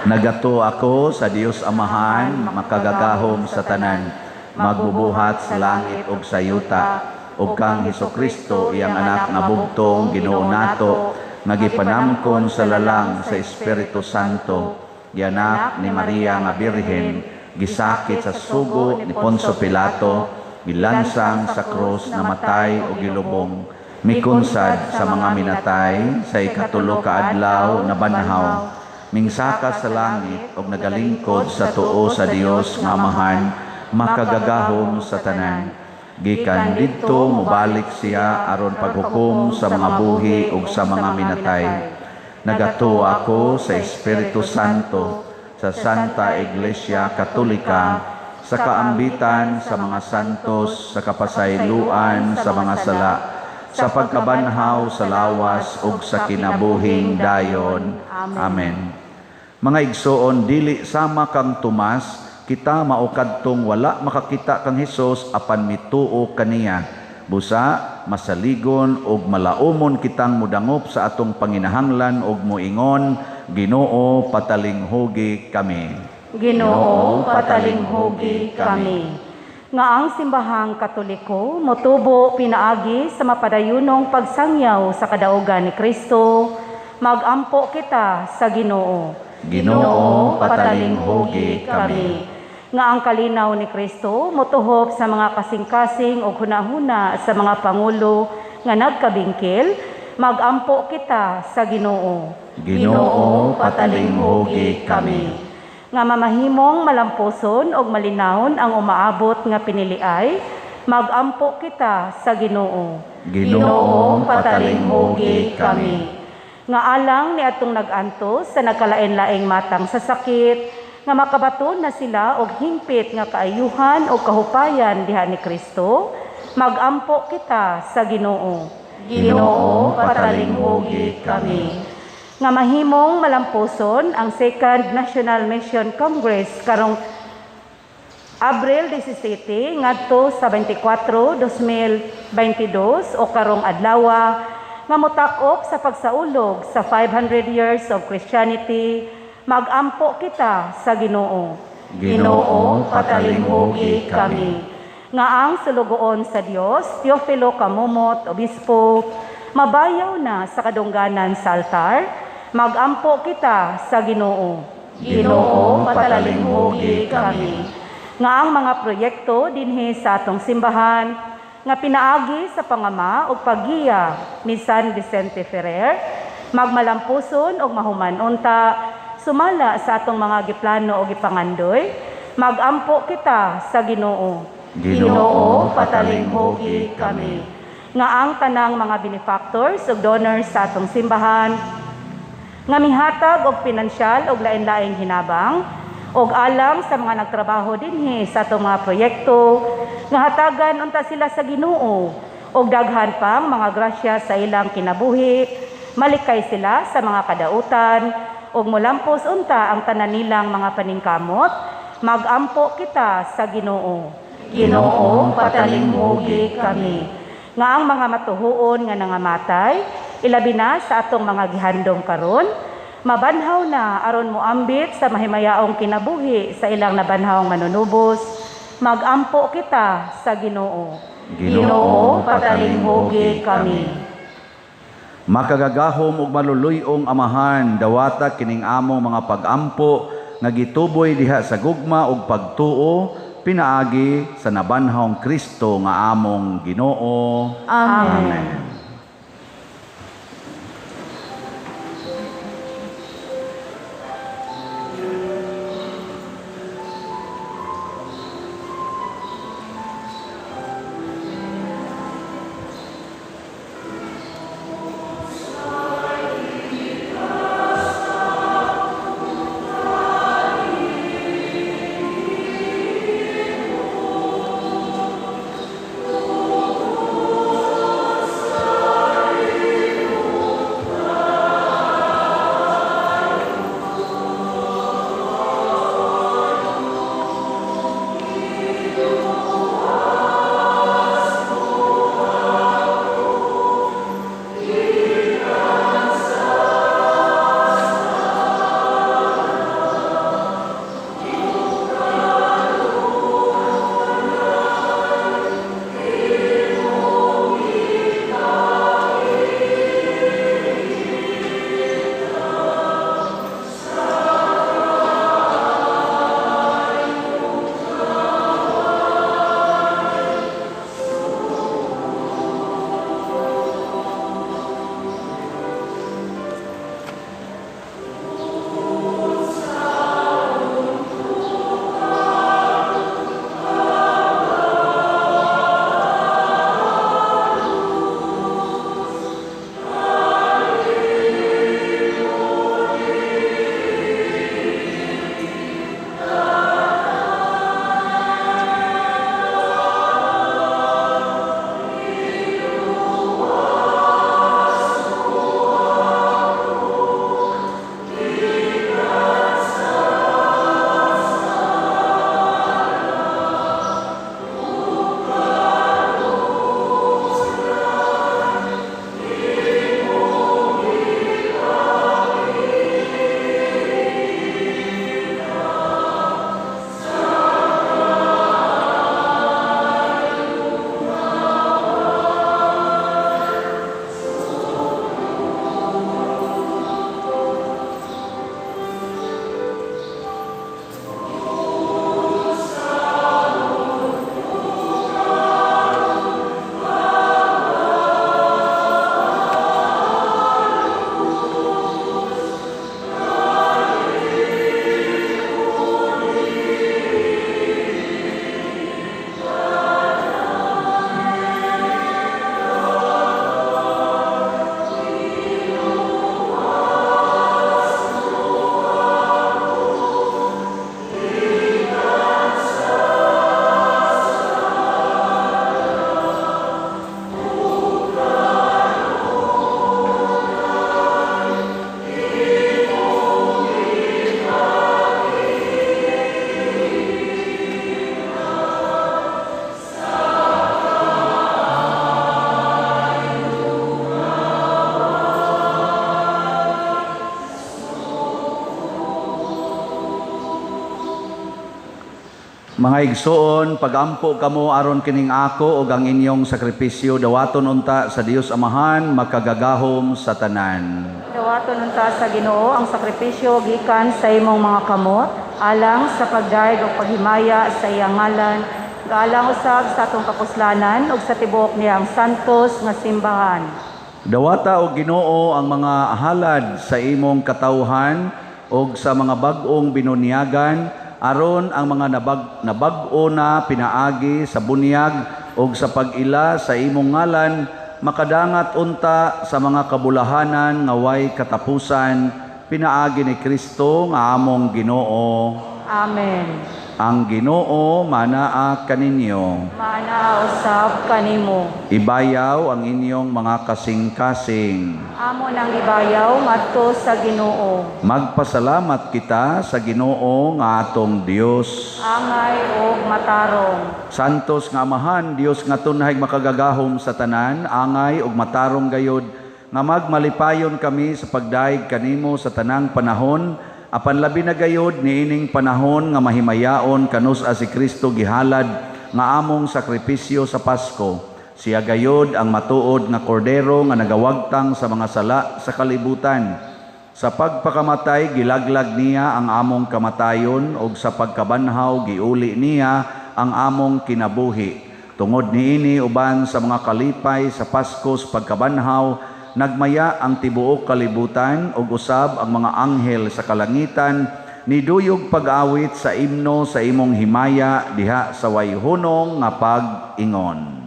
Nagatuo ako sa Dios Amahan, makagagahom sa tanan, magbubuhat sa langit ug sa yuta, ug kang Hesukristo, iyang anak nga bugtong, Ginoo nato, nga gipanamkon sa lalang sa Espiritu Santo, gianak ni Maria nga Birhen, gisakit sa sugo ni Poncio Pilato, gilansang sa krus, namatay o gilubong, mikunsad sa mga minatay, sa ikatulo ka adlaw nabanhaw, mingsaka sa langit ug nagalingkod sa tuo sa Dios nga Amahan, makagagahom sa tanan. Gikan didto mobalik siya aron paghukom sa mga buhi ug sa mga minatay. Nagatuo ako sa Espiritu Santo, sa Santa Iglesia Katolika, sa kaambitan sa mga santos, sa kapasayloan sa mga sala, sa pagkabanhaw sa lawas ug sa kinabuhing dayon. Amen. Mga igsoon, dili sama kang Tomas, kita mao kadtong wala makakita kang Hesus apan mituo kaniya. Busa masaligon ug malaumon kitang mudangop sa atong panginahanglan ug moingon, "Ginoo, patalinghugi kami." Ginoo, patalinghugi kami. Nga ang simbahang Katoliko motubo pinaagi sa mapadayunong pagsangyaw sa kadaugan ni Kristo, magampo kita sa Ginoo. Ginoo, patalinghugi kami. Nga ang kalinaw ni Kristo motuhop sa mga kasing-kasing ug hunahuna sa mga pangulo nga nagkabingkil, magampo kita sa Ginoo. Ginoo, patalinghugi kami. Nga mamahimong malampuson ug malinawon ang umaabot nga piniliay, magampo kita sa Ginoo. Ginoo, patalinghugi kami. Nga alang ni atong nag-antos sa nagkalain-laing matang sa sakit, nga makabaton na sila og hingpit nga kaayuhan o kahupayan diha ni Kristo, magampo kita sa Ginoo. Ginoo, patalinghugi kami. Nga mahimong malampuson ang Second National Mission Congress karong Abril 17 ngadto sa 24, 2022 o karong adlawa nga motak-op sa pagsaulog sa 500 years of Christianity, magampo kita sa Ginoo. Ginoo, patalinghugi kami. Nga ang sulugoon sa Dios, Teofilo Camomot, Obispo, mabayaw na sa kadungganan sa altar, magampo kita sa Ginoo. Ginoo, patalinghugi kami. Nga ang mga proyekto dinhi sa atong simbahan nga pinaagi sa pangama ug paggiya ni San Vicente Ferrer magmalampuson ug mahuman unta sumala sa atong mga giplano o gipangandoy, magampo kita sa Ginoo. Ginoo, patalinghugi kami. Nga ang tanang mga benefactors ug donors sa atong simbahan nga mihatag og pinansyal og lain-laing hinabang Ug alang sa mga nagtrabaho dinhi sa atong mga proyekto, nga hatagan unta sila sa Ginoo og daghan pang mga grasya sa ilang kinabuhi, malikay sila sa mga kadautan ug molampos unta ang tanan nilang mga paningkamot, magampo kita sa Ginoo. Ginoo, patalinghugi kami. Nga ang mga matuhuon nga nangamatay, ilabi na sa atong mga gihandom karon, mabanhaw na aron moambit sa mahimayaong kinabuhi sa ilang nabanhawng manunubos, magampo kita sa Ginoo. Ginoo, patalinghugi kami. Makagagahom ug maluluy-ong Amahan, dawata kining among mga pagampo nga gituboy diha sa gugma ug pagtuo pinaagi sa nabanhawng Kristo nga among Ginoo. Amen. Amen. Mga igsoon, pagampo kamo aron kining ako ug ang inyong sakripisyo dawaton unta sa Dios Amahan makagagahom sa tanan. Dawaton unta sa Ginoo ang sakripisyo gikan sa imong mga kamot alang sa pagdayeg ug paghimaya sa iyang ngalan, gaalang usab sa atong kapuslanan ug sa tibuok niyang santos nga simbahan. Dawata og Ginoo ang mga halad sa imong katawhan ug sa mga bag-ong binunyagan aron ang mga nabag-o na pinaagi sa bunyag ug sa pag-ila sa imong ngalan makadangat unta sa mga kabulahanan nga way katapusan pinaagi ni Kristo nga among Ginoo. Amen. Ang Ginoo manaa kaninyo. Maanaa usab kanimo. Ibayaw ang inyong mga kasing-kasing. Amo nang ibayaw ngadto sa Ginoo. Magpasalamat kita sa Ginoo nga atong Dios. Angay og matarong. Santos nga Amahan, Dios nga tunhay makagagahom sa tanan, angay og matarong gayod nga magmalipayon kami sa pagdayeg kanimo sa tanang panahon, apan labi na gayod niining panahon nga mahimayaon kanus-a si Kristo gihalad nga among sakripisyo sa Pasko. Siya gayod ang matuod nga kordero nga nagawagtang sa mga sala sa kalibutan. Sa pagpakamatay gilaglag niya ang among kamatayon ug sa pagkabanhaw giuli niya ang among kinabuhi. Tungod niini uban sa mga kalipay sa Pasko sa pagkabanhaw, nagmaya ang tibuok kalibutan ug usab ang mga anghel sa kalangitan niduyog pag-awit sa imno sa imong himaya diha sa wayhunong nga pag-ingon.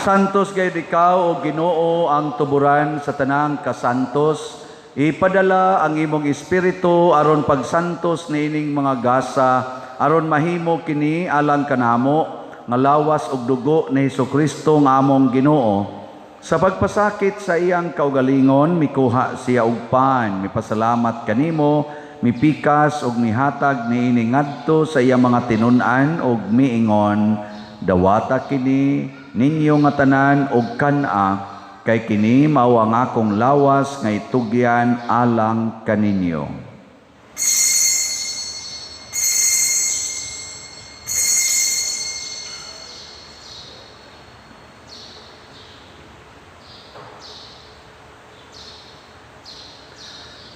Santos gayud ikaw o Ginoo ang tuburan sa tanang kasantos. Ipadala ang imong espiritu aron pagsantos niining mga gasa, aron mahimo kini alang kanamo nga lawas ug dugo ni Hesukristo nga among Ginoo. Sa pagpasakit sa iyang kaugalingon, mikuha siya og pan, mipasalamat kanimo, mipikas ug mihatag niini ngadto sa iyang mga tinun-an ug miingon, dawata kini ninyo nga tanan og kan-a, kay kini mao ang akong lawas nga itugyan alang kaninyo.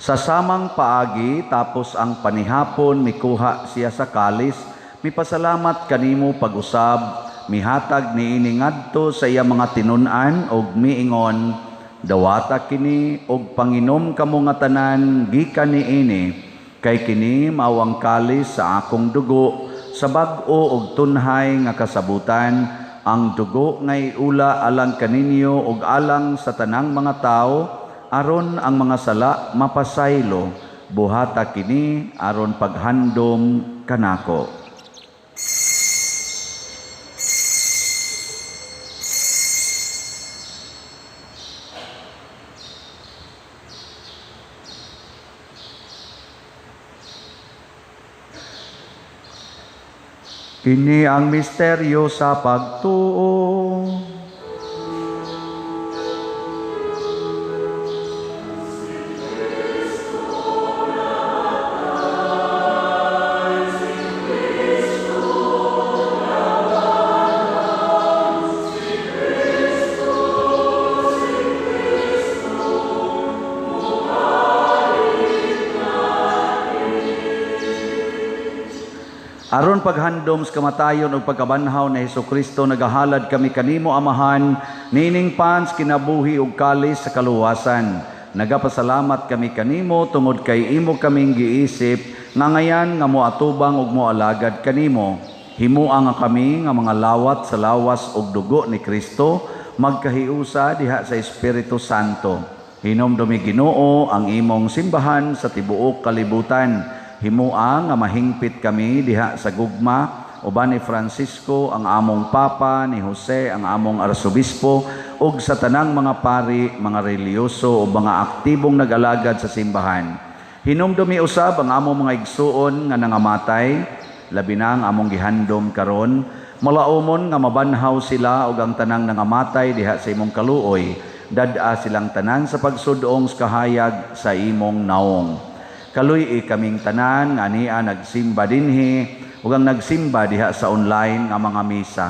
Sa samang paagi, tapos ang panihapon, mikuha siya sa kalis, mipasalamat kanimo pag-usab, mihatag niini ngadto sa iya mga tinun-an og miingon, dawata kini og panginom kamo nga tanan gikan niini, kay kini mao ang kalis sa akong dugo sa bag-o og tunhay nga kasabutan, ang dugo nga iula alang kaninyo og alang sa tanang mga tawo, aron ang mga sala mapasaylo. Buhata kini aron paghandom kanako. Kini ang misteryo sa pagtuo. Aron paghandom sa kamatayon ug pagkabanhaw ni Hesukristo, nagahalad kami kanimo, Amahan, niining pans kinabuhi ug kalis sa kaluwasan. Nagapasalamat kami kanimo tungod kay imo kaming giisip nga ngayan nga moatubang ug moalagad kanimo. Himua nga kami nga mga lawat sa lawas ug dugo ni Kristo, magkahiusa diha sa Espiritu Santo. Hinumdumi, Ginoo, ang imong simbahan sa tibuok kalibutan. Himua nga mahingpit kami diha sa gugma uban ni Francisco ang among Papa, ni Jose ang among Arsobispo, ug sa tanang mga pari, mga relihiyoso ug mga aktibong nag-alagad sa simbahan. Hinumdumi usab ang among mga igsuon nga nangamatay, labi na ang among gihandom karon, malaumon nga mabanhaw sila ug ang tanang nangamatay diha sa imong kaluoy, dad-a silang tanan sa pagsudong sa kahayag sa imong naong. Kaluy-i kaming tanan nga ania nagsimba dinhi ug ang nagsimba diha sa online nga mga misa.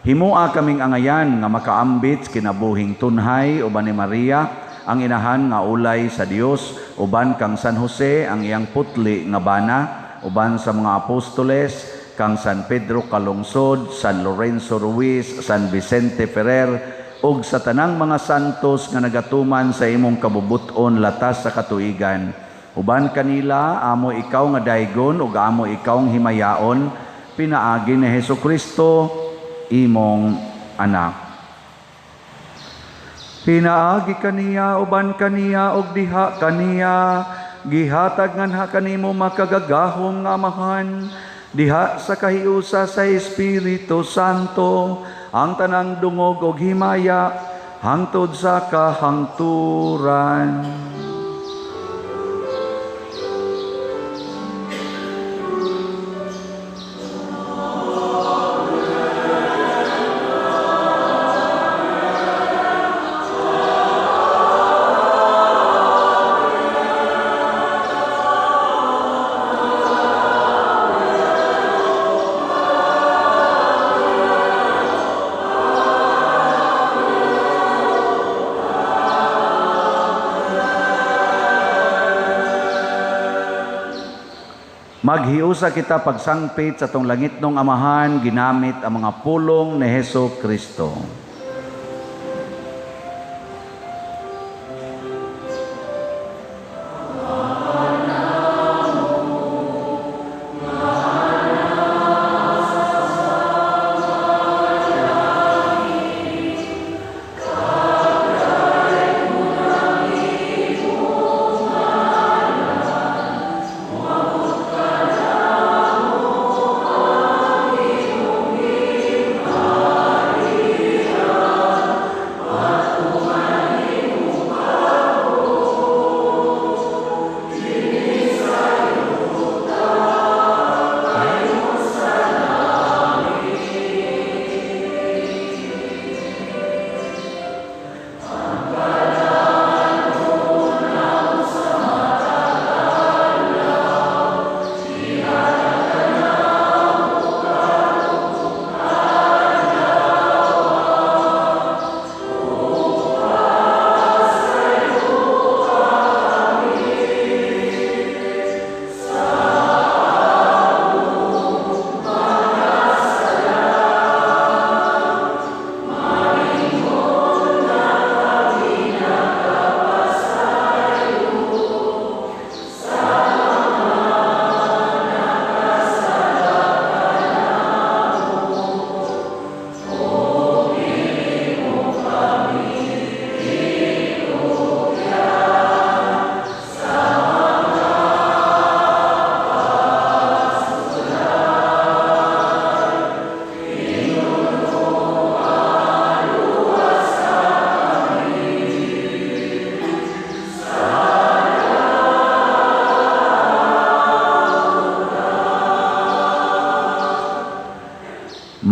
Himua kaming angayan nga makaambit kinabuhing tunhay uban ni Maria ang inahan nga ulay sa Dios, uban kang San Jose ang iyang putli nga bana, uban sa mga apostoles kang San Pedro Calungsod, San Lorenzo Ruiz, San Vicente Ferrer, ug sa tanang mga santos nga nagatuman sa imong kabubut-on latas sa katuigan. Uban kanila amo ikaw nga daygon ug amo ikaw nga himayaon, pinaagi ni Hesukristo imong anak. Pinaagi kaniya, uban kaniya, ug diha kaniya, gihatag nganha kanimo makagagahom nga Amahan, diha sa kahiusa sa Espiritu Santo, ang tanang dungog ug himaya hangtod sa kahangturan. Maghiusa kita pagsangpit sa tong langitnong Amahan, ginamit ang mga pulong ni Hesus Kristo.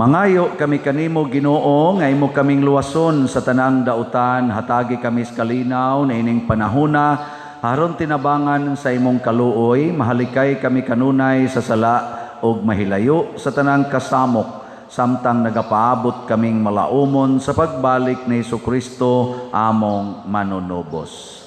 Mangayo kami kanimo, Ginoo, nga imo kaming luwason sa tanang dautan, hatagi kami sa kalinaw na ining panahona, aron tinabangan sa imong kaluoy, mahalikay kami kanunay sa sala og mahilayo sa tanang kasamok, samtang nagapaabot kaming malaumon sa pagbalik ni Hesukristo among manunubos.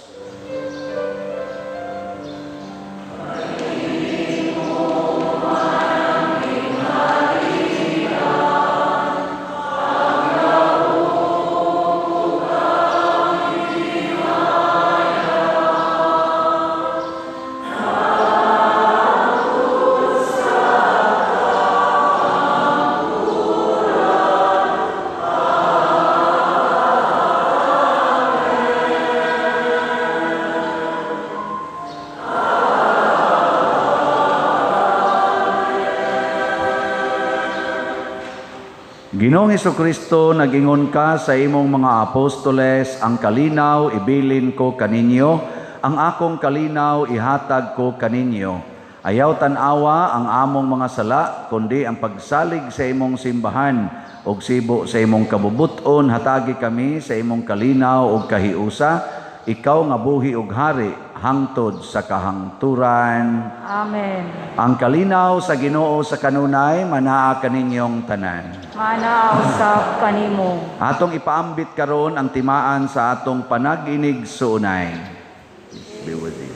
Ginoong Kristo, nagingon ka sa imong mga apostoles, ang kalinaw ibilin ko kaninyo, ang akong kalinaw ihatag ko kaninyo. Ayaw tan-awa ang among mga sala, kundi ang pagsalig sa imong simbahan ug sibo sa imong kabubuton, hatagi kami sa imong kalinaw ug kahiusa. Ikaw nga buhi ug hari hangtod sa kahangturan. Amen. Ang kalinaw sa Ginoo sa kanunay manaa kaninyong tanan. Manaa usab kanimo. Atong ipaambit karon ang timaan sa atong panag-inig suunay. Peace be with you.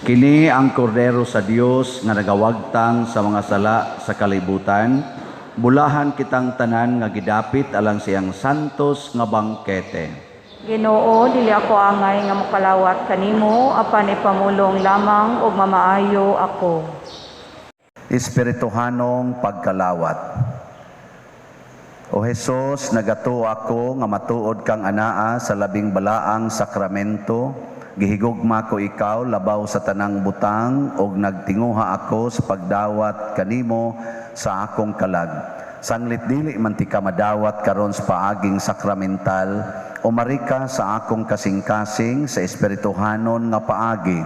Kini ang kordero sa Dios nga nagawagtang sa mga sala sa kalibutan. Bulahan kitang tanan nga gidapit alang siyang santos nga bangkete. Ginoo, dili ako angay nga mokalawat kanimo, apan ipamulong lamang ug mamaayo ako. Espirituhanong pagkalawat. O Hesus, nagatuo ako nga matuod kang anaa sa labing balaang sakramento. Gihigugma ko ikaw labaw sa tanang butang ug nagtinguha ako sa pagdawat kanimo sa akong kalag. Sanglit dili man ti ka madawat karon sa paaging sakramental, umarika sa akong kasing-kasing sa espirituhanon nga paagi.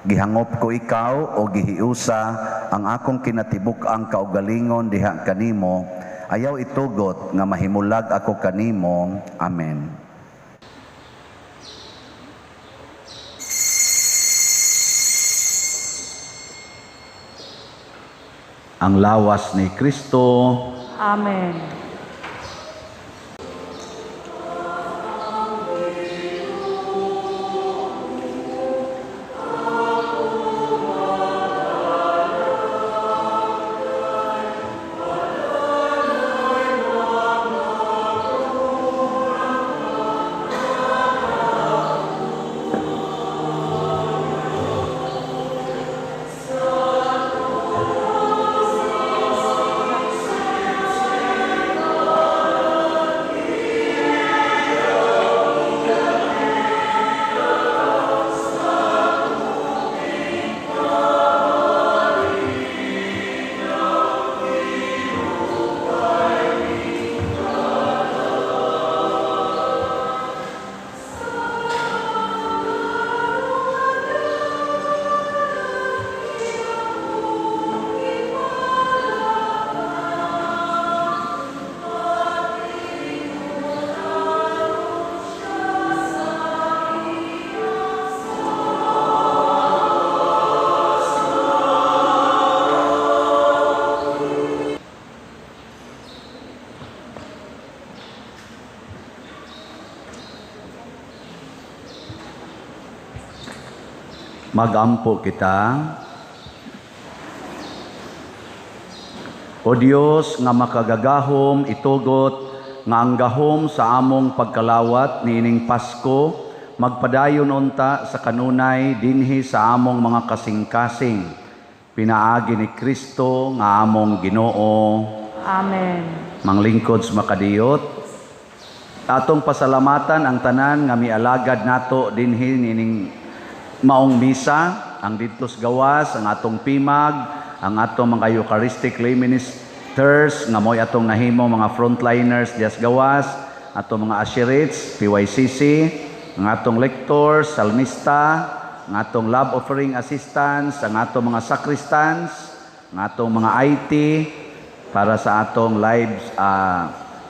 Gihangop ko ikaw o gihiusa ang akong kinatibuk-ang kaugalingon diha kanimo. Ayaw itugot nga mahimulag ako kanimo. Amen. Ang lawas ni Kristo. Amen. Magampo kita. O Dios nga makagagahom, itugot nga ang gahom sa among pagkalawat niining Pasko magpadayon unta sa kanunay dinhi sa among mga kasing-kasing. Pinaagi ni Kristo nga among Ginoo. Amen. Manglingkod sa makadiyot, atong pasalamatan ang tanan nga mialagad nato dinhi niining maong misa, ang didto sa gawas, ang atong pimag, ang atong mga Eucharistic lay ministers nga mo'y atong nahimo mga frontliners dias gawas, atong mga usherates, PYCC, ang atong lector, salmista, ang atong love offering assistants, ang atong mga sacristans, ang atong mga IT para sa atong live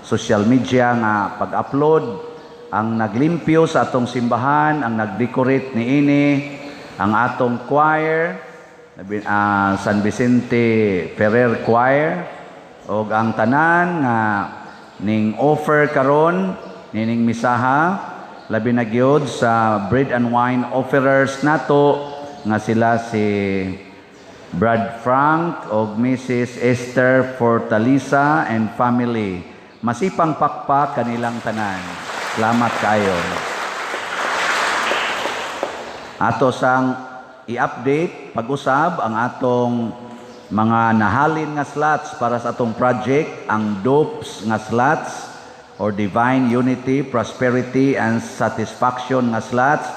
social media nga pag-upload, ang naglimpyo sa atong simbahan, ang nag-decorate niini, ang atong choir, San Vicente Ferrer Choir, ug ang tanan nga ning offer karon nining misaha, labi na gyud sa bread and wine offerers nato nga sila si Brad Frank og Mrs. Esther Fortalisa and family. Masipang pakpak kanilang tanan. Salamat kayo. Ato sang i-update pag-usab ang atong mga nahalin nga slots para sa atong project, ang DUPS nga slots or Divine Unity, Prosperity and Satisfaction nga slots.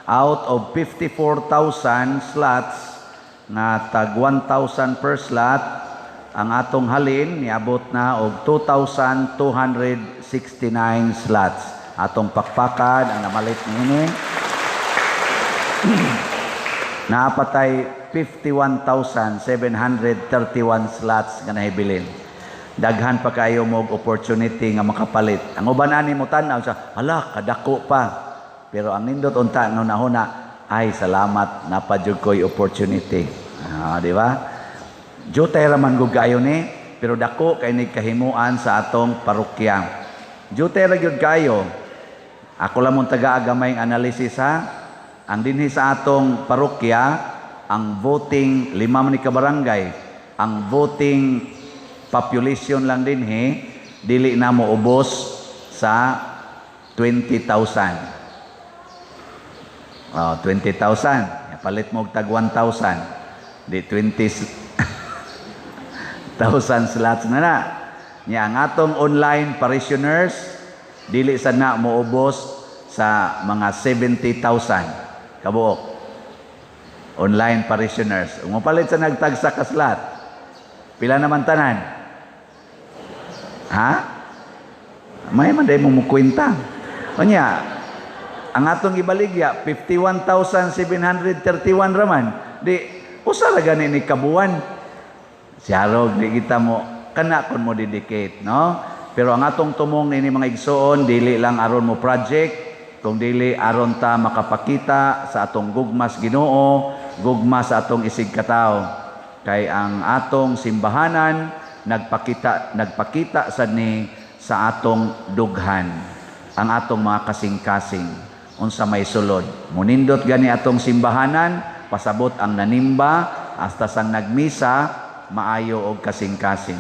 Out of 54,000 slots nga tag 1,000 per slot, ang atong halin niabot na og 2,269 slots. Atong pakpakan ang namalit niini. Naa pa tay 51,731 slots nga nahibilin. Daghan pa kayo mo opportunity nga makapalit. Ang uban ani mo tan-aw sa hala, kadako pa. Pero ang nindot unta nga hunahuna, ay, salamat, naa pa jud ko'y opportunity. Ah, di ba? Jutay ra man gud kayo ni, pero dako kay ni kahimuan sa atong parokya. Jutay ra gyud kayo. Ako lang mong taga-agamay analysis ha. Ang dinhi sa atong parokya, ang voting, lima man ni ka barangay, ang voting population lang dinhi, dili na mo ubos sa 20,000. Oh, 20,000. Palit mo og tag 1,000. Di 20,000 slots na na. Nya ang atong online parishioners, dili sa na moubos sa mga 70,000 kabuok. Online parishioners. Mopalit sa nagtagsa ka slot. Pila naman tanan? Ha? May man day mo mukwenta. Unya, ang atong ibaligya 51,731 raman. Di usa ra gani ni kabuan. Siyarog di kita mo kana kon mo dedicate, no? Pero ang atong tumong nini, mga igsoon, dili lang aron mo project, kung dili aron ta makapakita sa atong gugmas Ginoo, gugma sa atong isig katawo. Kay ang atong simbahanan nagpakita nagpakita sad ni sa atong dughan, ang atong mga kasing-kasing unsa may sulod. Munindot gani atong simbahanan, pasabot ang nanimba hasta sang nagmisa maayo og kasing-kasing.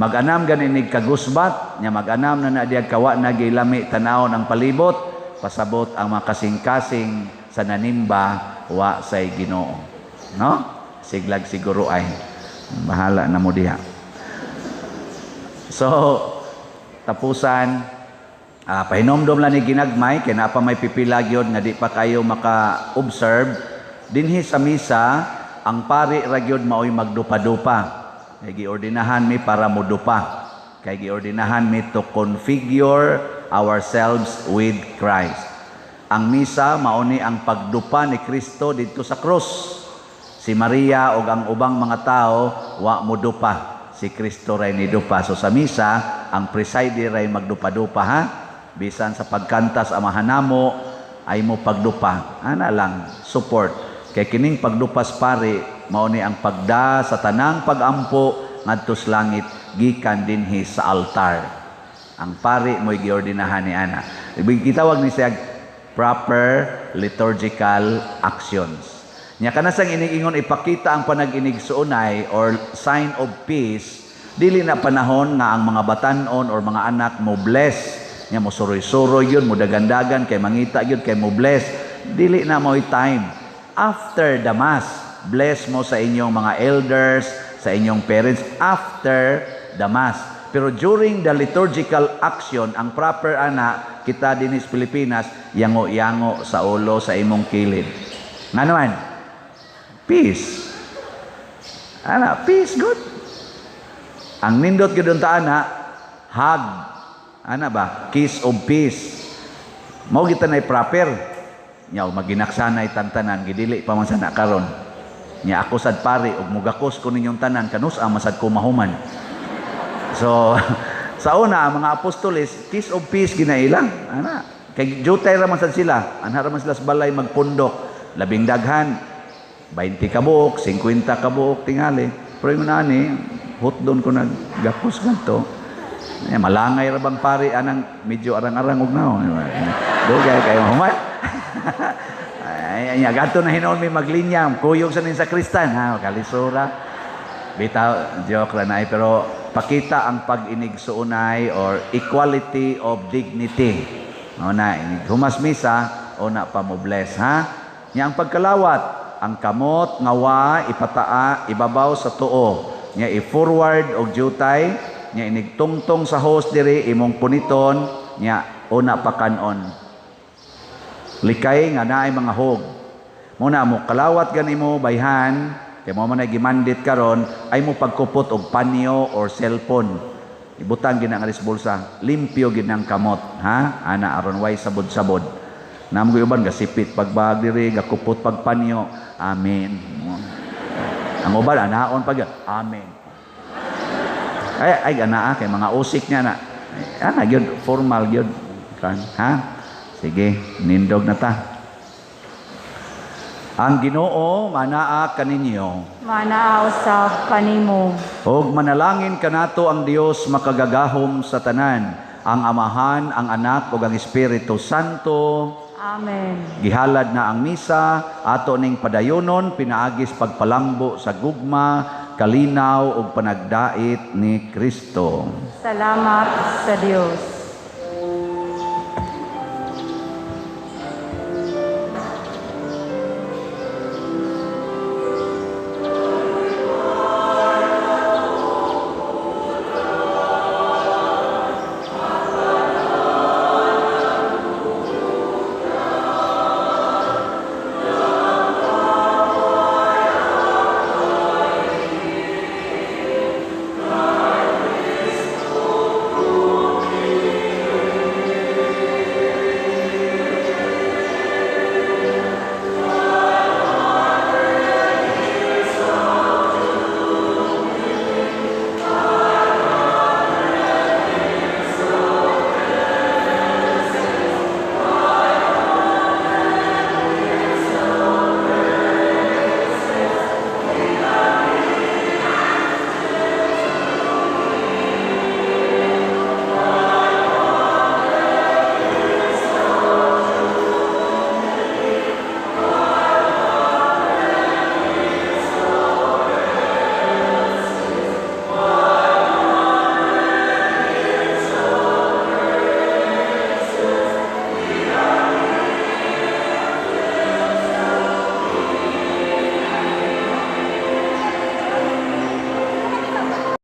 Mag-anam gani nig kagusbat nya, mag-anam na na diyag kawa na gilami tanawon ang palibot, pasabot ang mga kasing-kasing sa nanimba wa say Ginoo, no? Siglag siguro ay bahala na mo diha. So tapusan, pahinomdom lang ni ginagmay kay naa pa may pipila gyud nga di pa kayo maka-observe dinhi sa misa. Ang pari ra gyud maoy magdupa-dupa kay giordinahan mi para modupa, kay giordinahan mi to configure ourselves with Christ. Ang misa mao ni ang pagdupa ni Kristo didto sa krus. Si Maria ug ang ubang mga tao wa modupa, si Kristo ray nidupa. So sa misa, ang presider ray magdupa-dupa ha. Bisan sa pagkanta sa Amahan Namo ay mo pagdupa. Ana lang support. Kay kining pagdupas pare mao ni ang pagda sa tanang pagampo ngadto sa langit gikan dinhi sa altar. Ang pari mo'y giordinahan ni ana. Ibig gitawag ni siya proper liturgical actions. Nya kana sang inigingon ipakita ang panag-inigsuonay or sign of peace, dili na panahon nga ang mga batan-on or mga anak mo bless nya mo suroy-suroy yun, mo dagandagan kay mangita yun kay mo bless. Dili na mo'y time. After the mass, bless mo sa inyong mga elders, sa inyong parents after the mass. Pero during the liturgical action, ang proper ana kita din sa Pilipinas, yango-yango sa ulo sa imong kilid. Ngano? Peace. Ana, peace good. Ang nindot gyud unta ana, hug. Ana ba? Kiss of peace. Mao kita na proper. Nya og maginaksanay tantanan, gidili pa man sana karon. Nya ako sad pare og mugakos ko ninyong tanan, kanus man sad ko mahuman. So sa una, ang mga apostoles, kiss of peace ginailang. Ana, kay jutay ra man sad sila. Anha ra man sila sa balay magpundok. Labing daghan, 20 ka buok, 50 ka buok tingali. Pero yung nani, hotdon ko naggakos ganto. Eh, malangay ra bang pare anang medyo arang-arang og naon. Dugay kayo human. Ay, ay, gadto na hinuon mi maglinya, kuyog sa nin sa kristan, ha, kalisura. Bitaw, joke ra na, pero pakita ang pag-inigsuonay or equality of dignity. O na, inig humas misa, o na pa mo bless, ha? Nya ang pagkalawat, ang kamot nga wa ipataa ibabaw sa tuo. Nya i-forward og jutay, nya inigtungtong sa host diri imong puniton, nya una pa kanon. Likay nga naay mga hog. Muna mo kalawat gani mo bayhan, kay mo man ay gimandit karon, ay mo pagkupot og panyo or cellphone. Ibutang gina nga bulsa, limpyo gid ang kamot, ha? Ana aron way sabod-sabod. Namo uban gasipit pagbag diri, gakupot pagpanyo. Amen. Ang uban anaon pag amen. Ay ay anaa kay mga usik niya na. Ana gyud, formal gyud. Kan, ha? Sige, nindog na ta. Ang Ginoo manaa kaninyo. Manaa usab kanimo. Og manalangin kanato ang Dios makagagahom sa tanan, ang Amahan, ang Anak ug ang Espiritu Santo. Amen. Gihalad na ang misa, ato ning padayonon pinaagis pagpalambo sa gugma, kalinaw ug panagdait ni Kristo. Salamat sa Dios.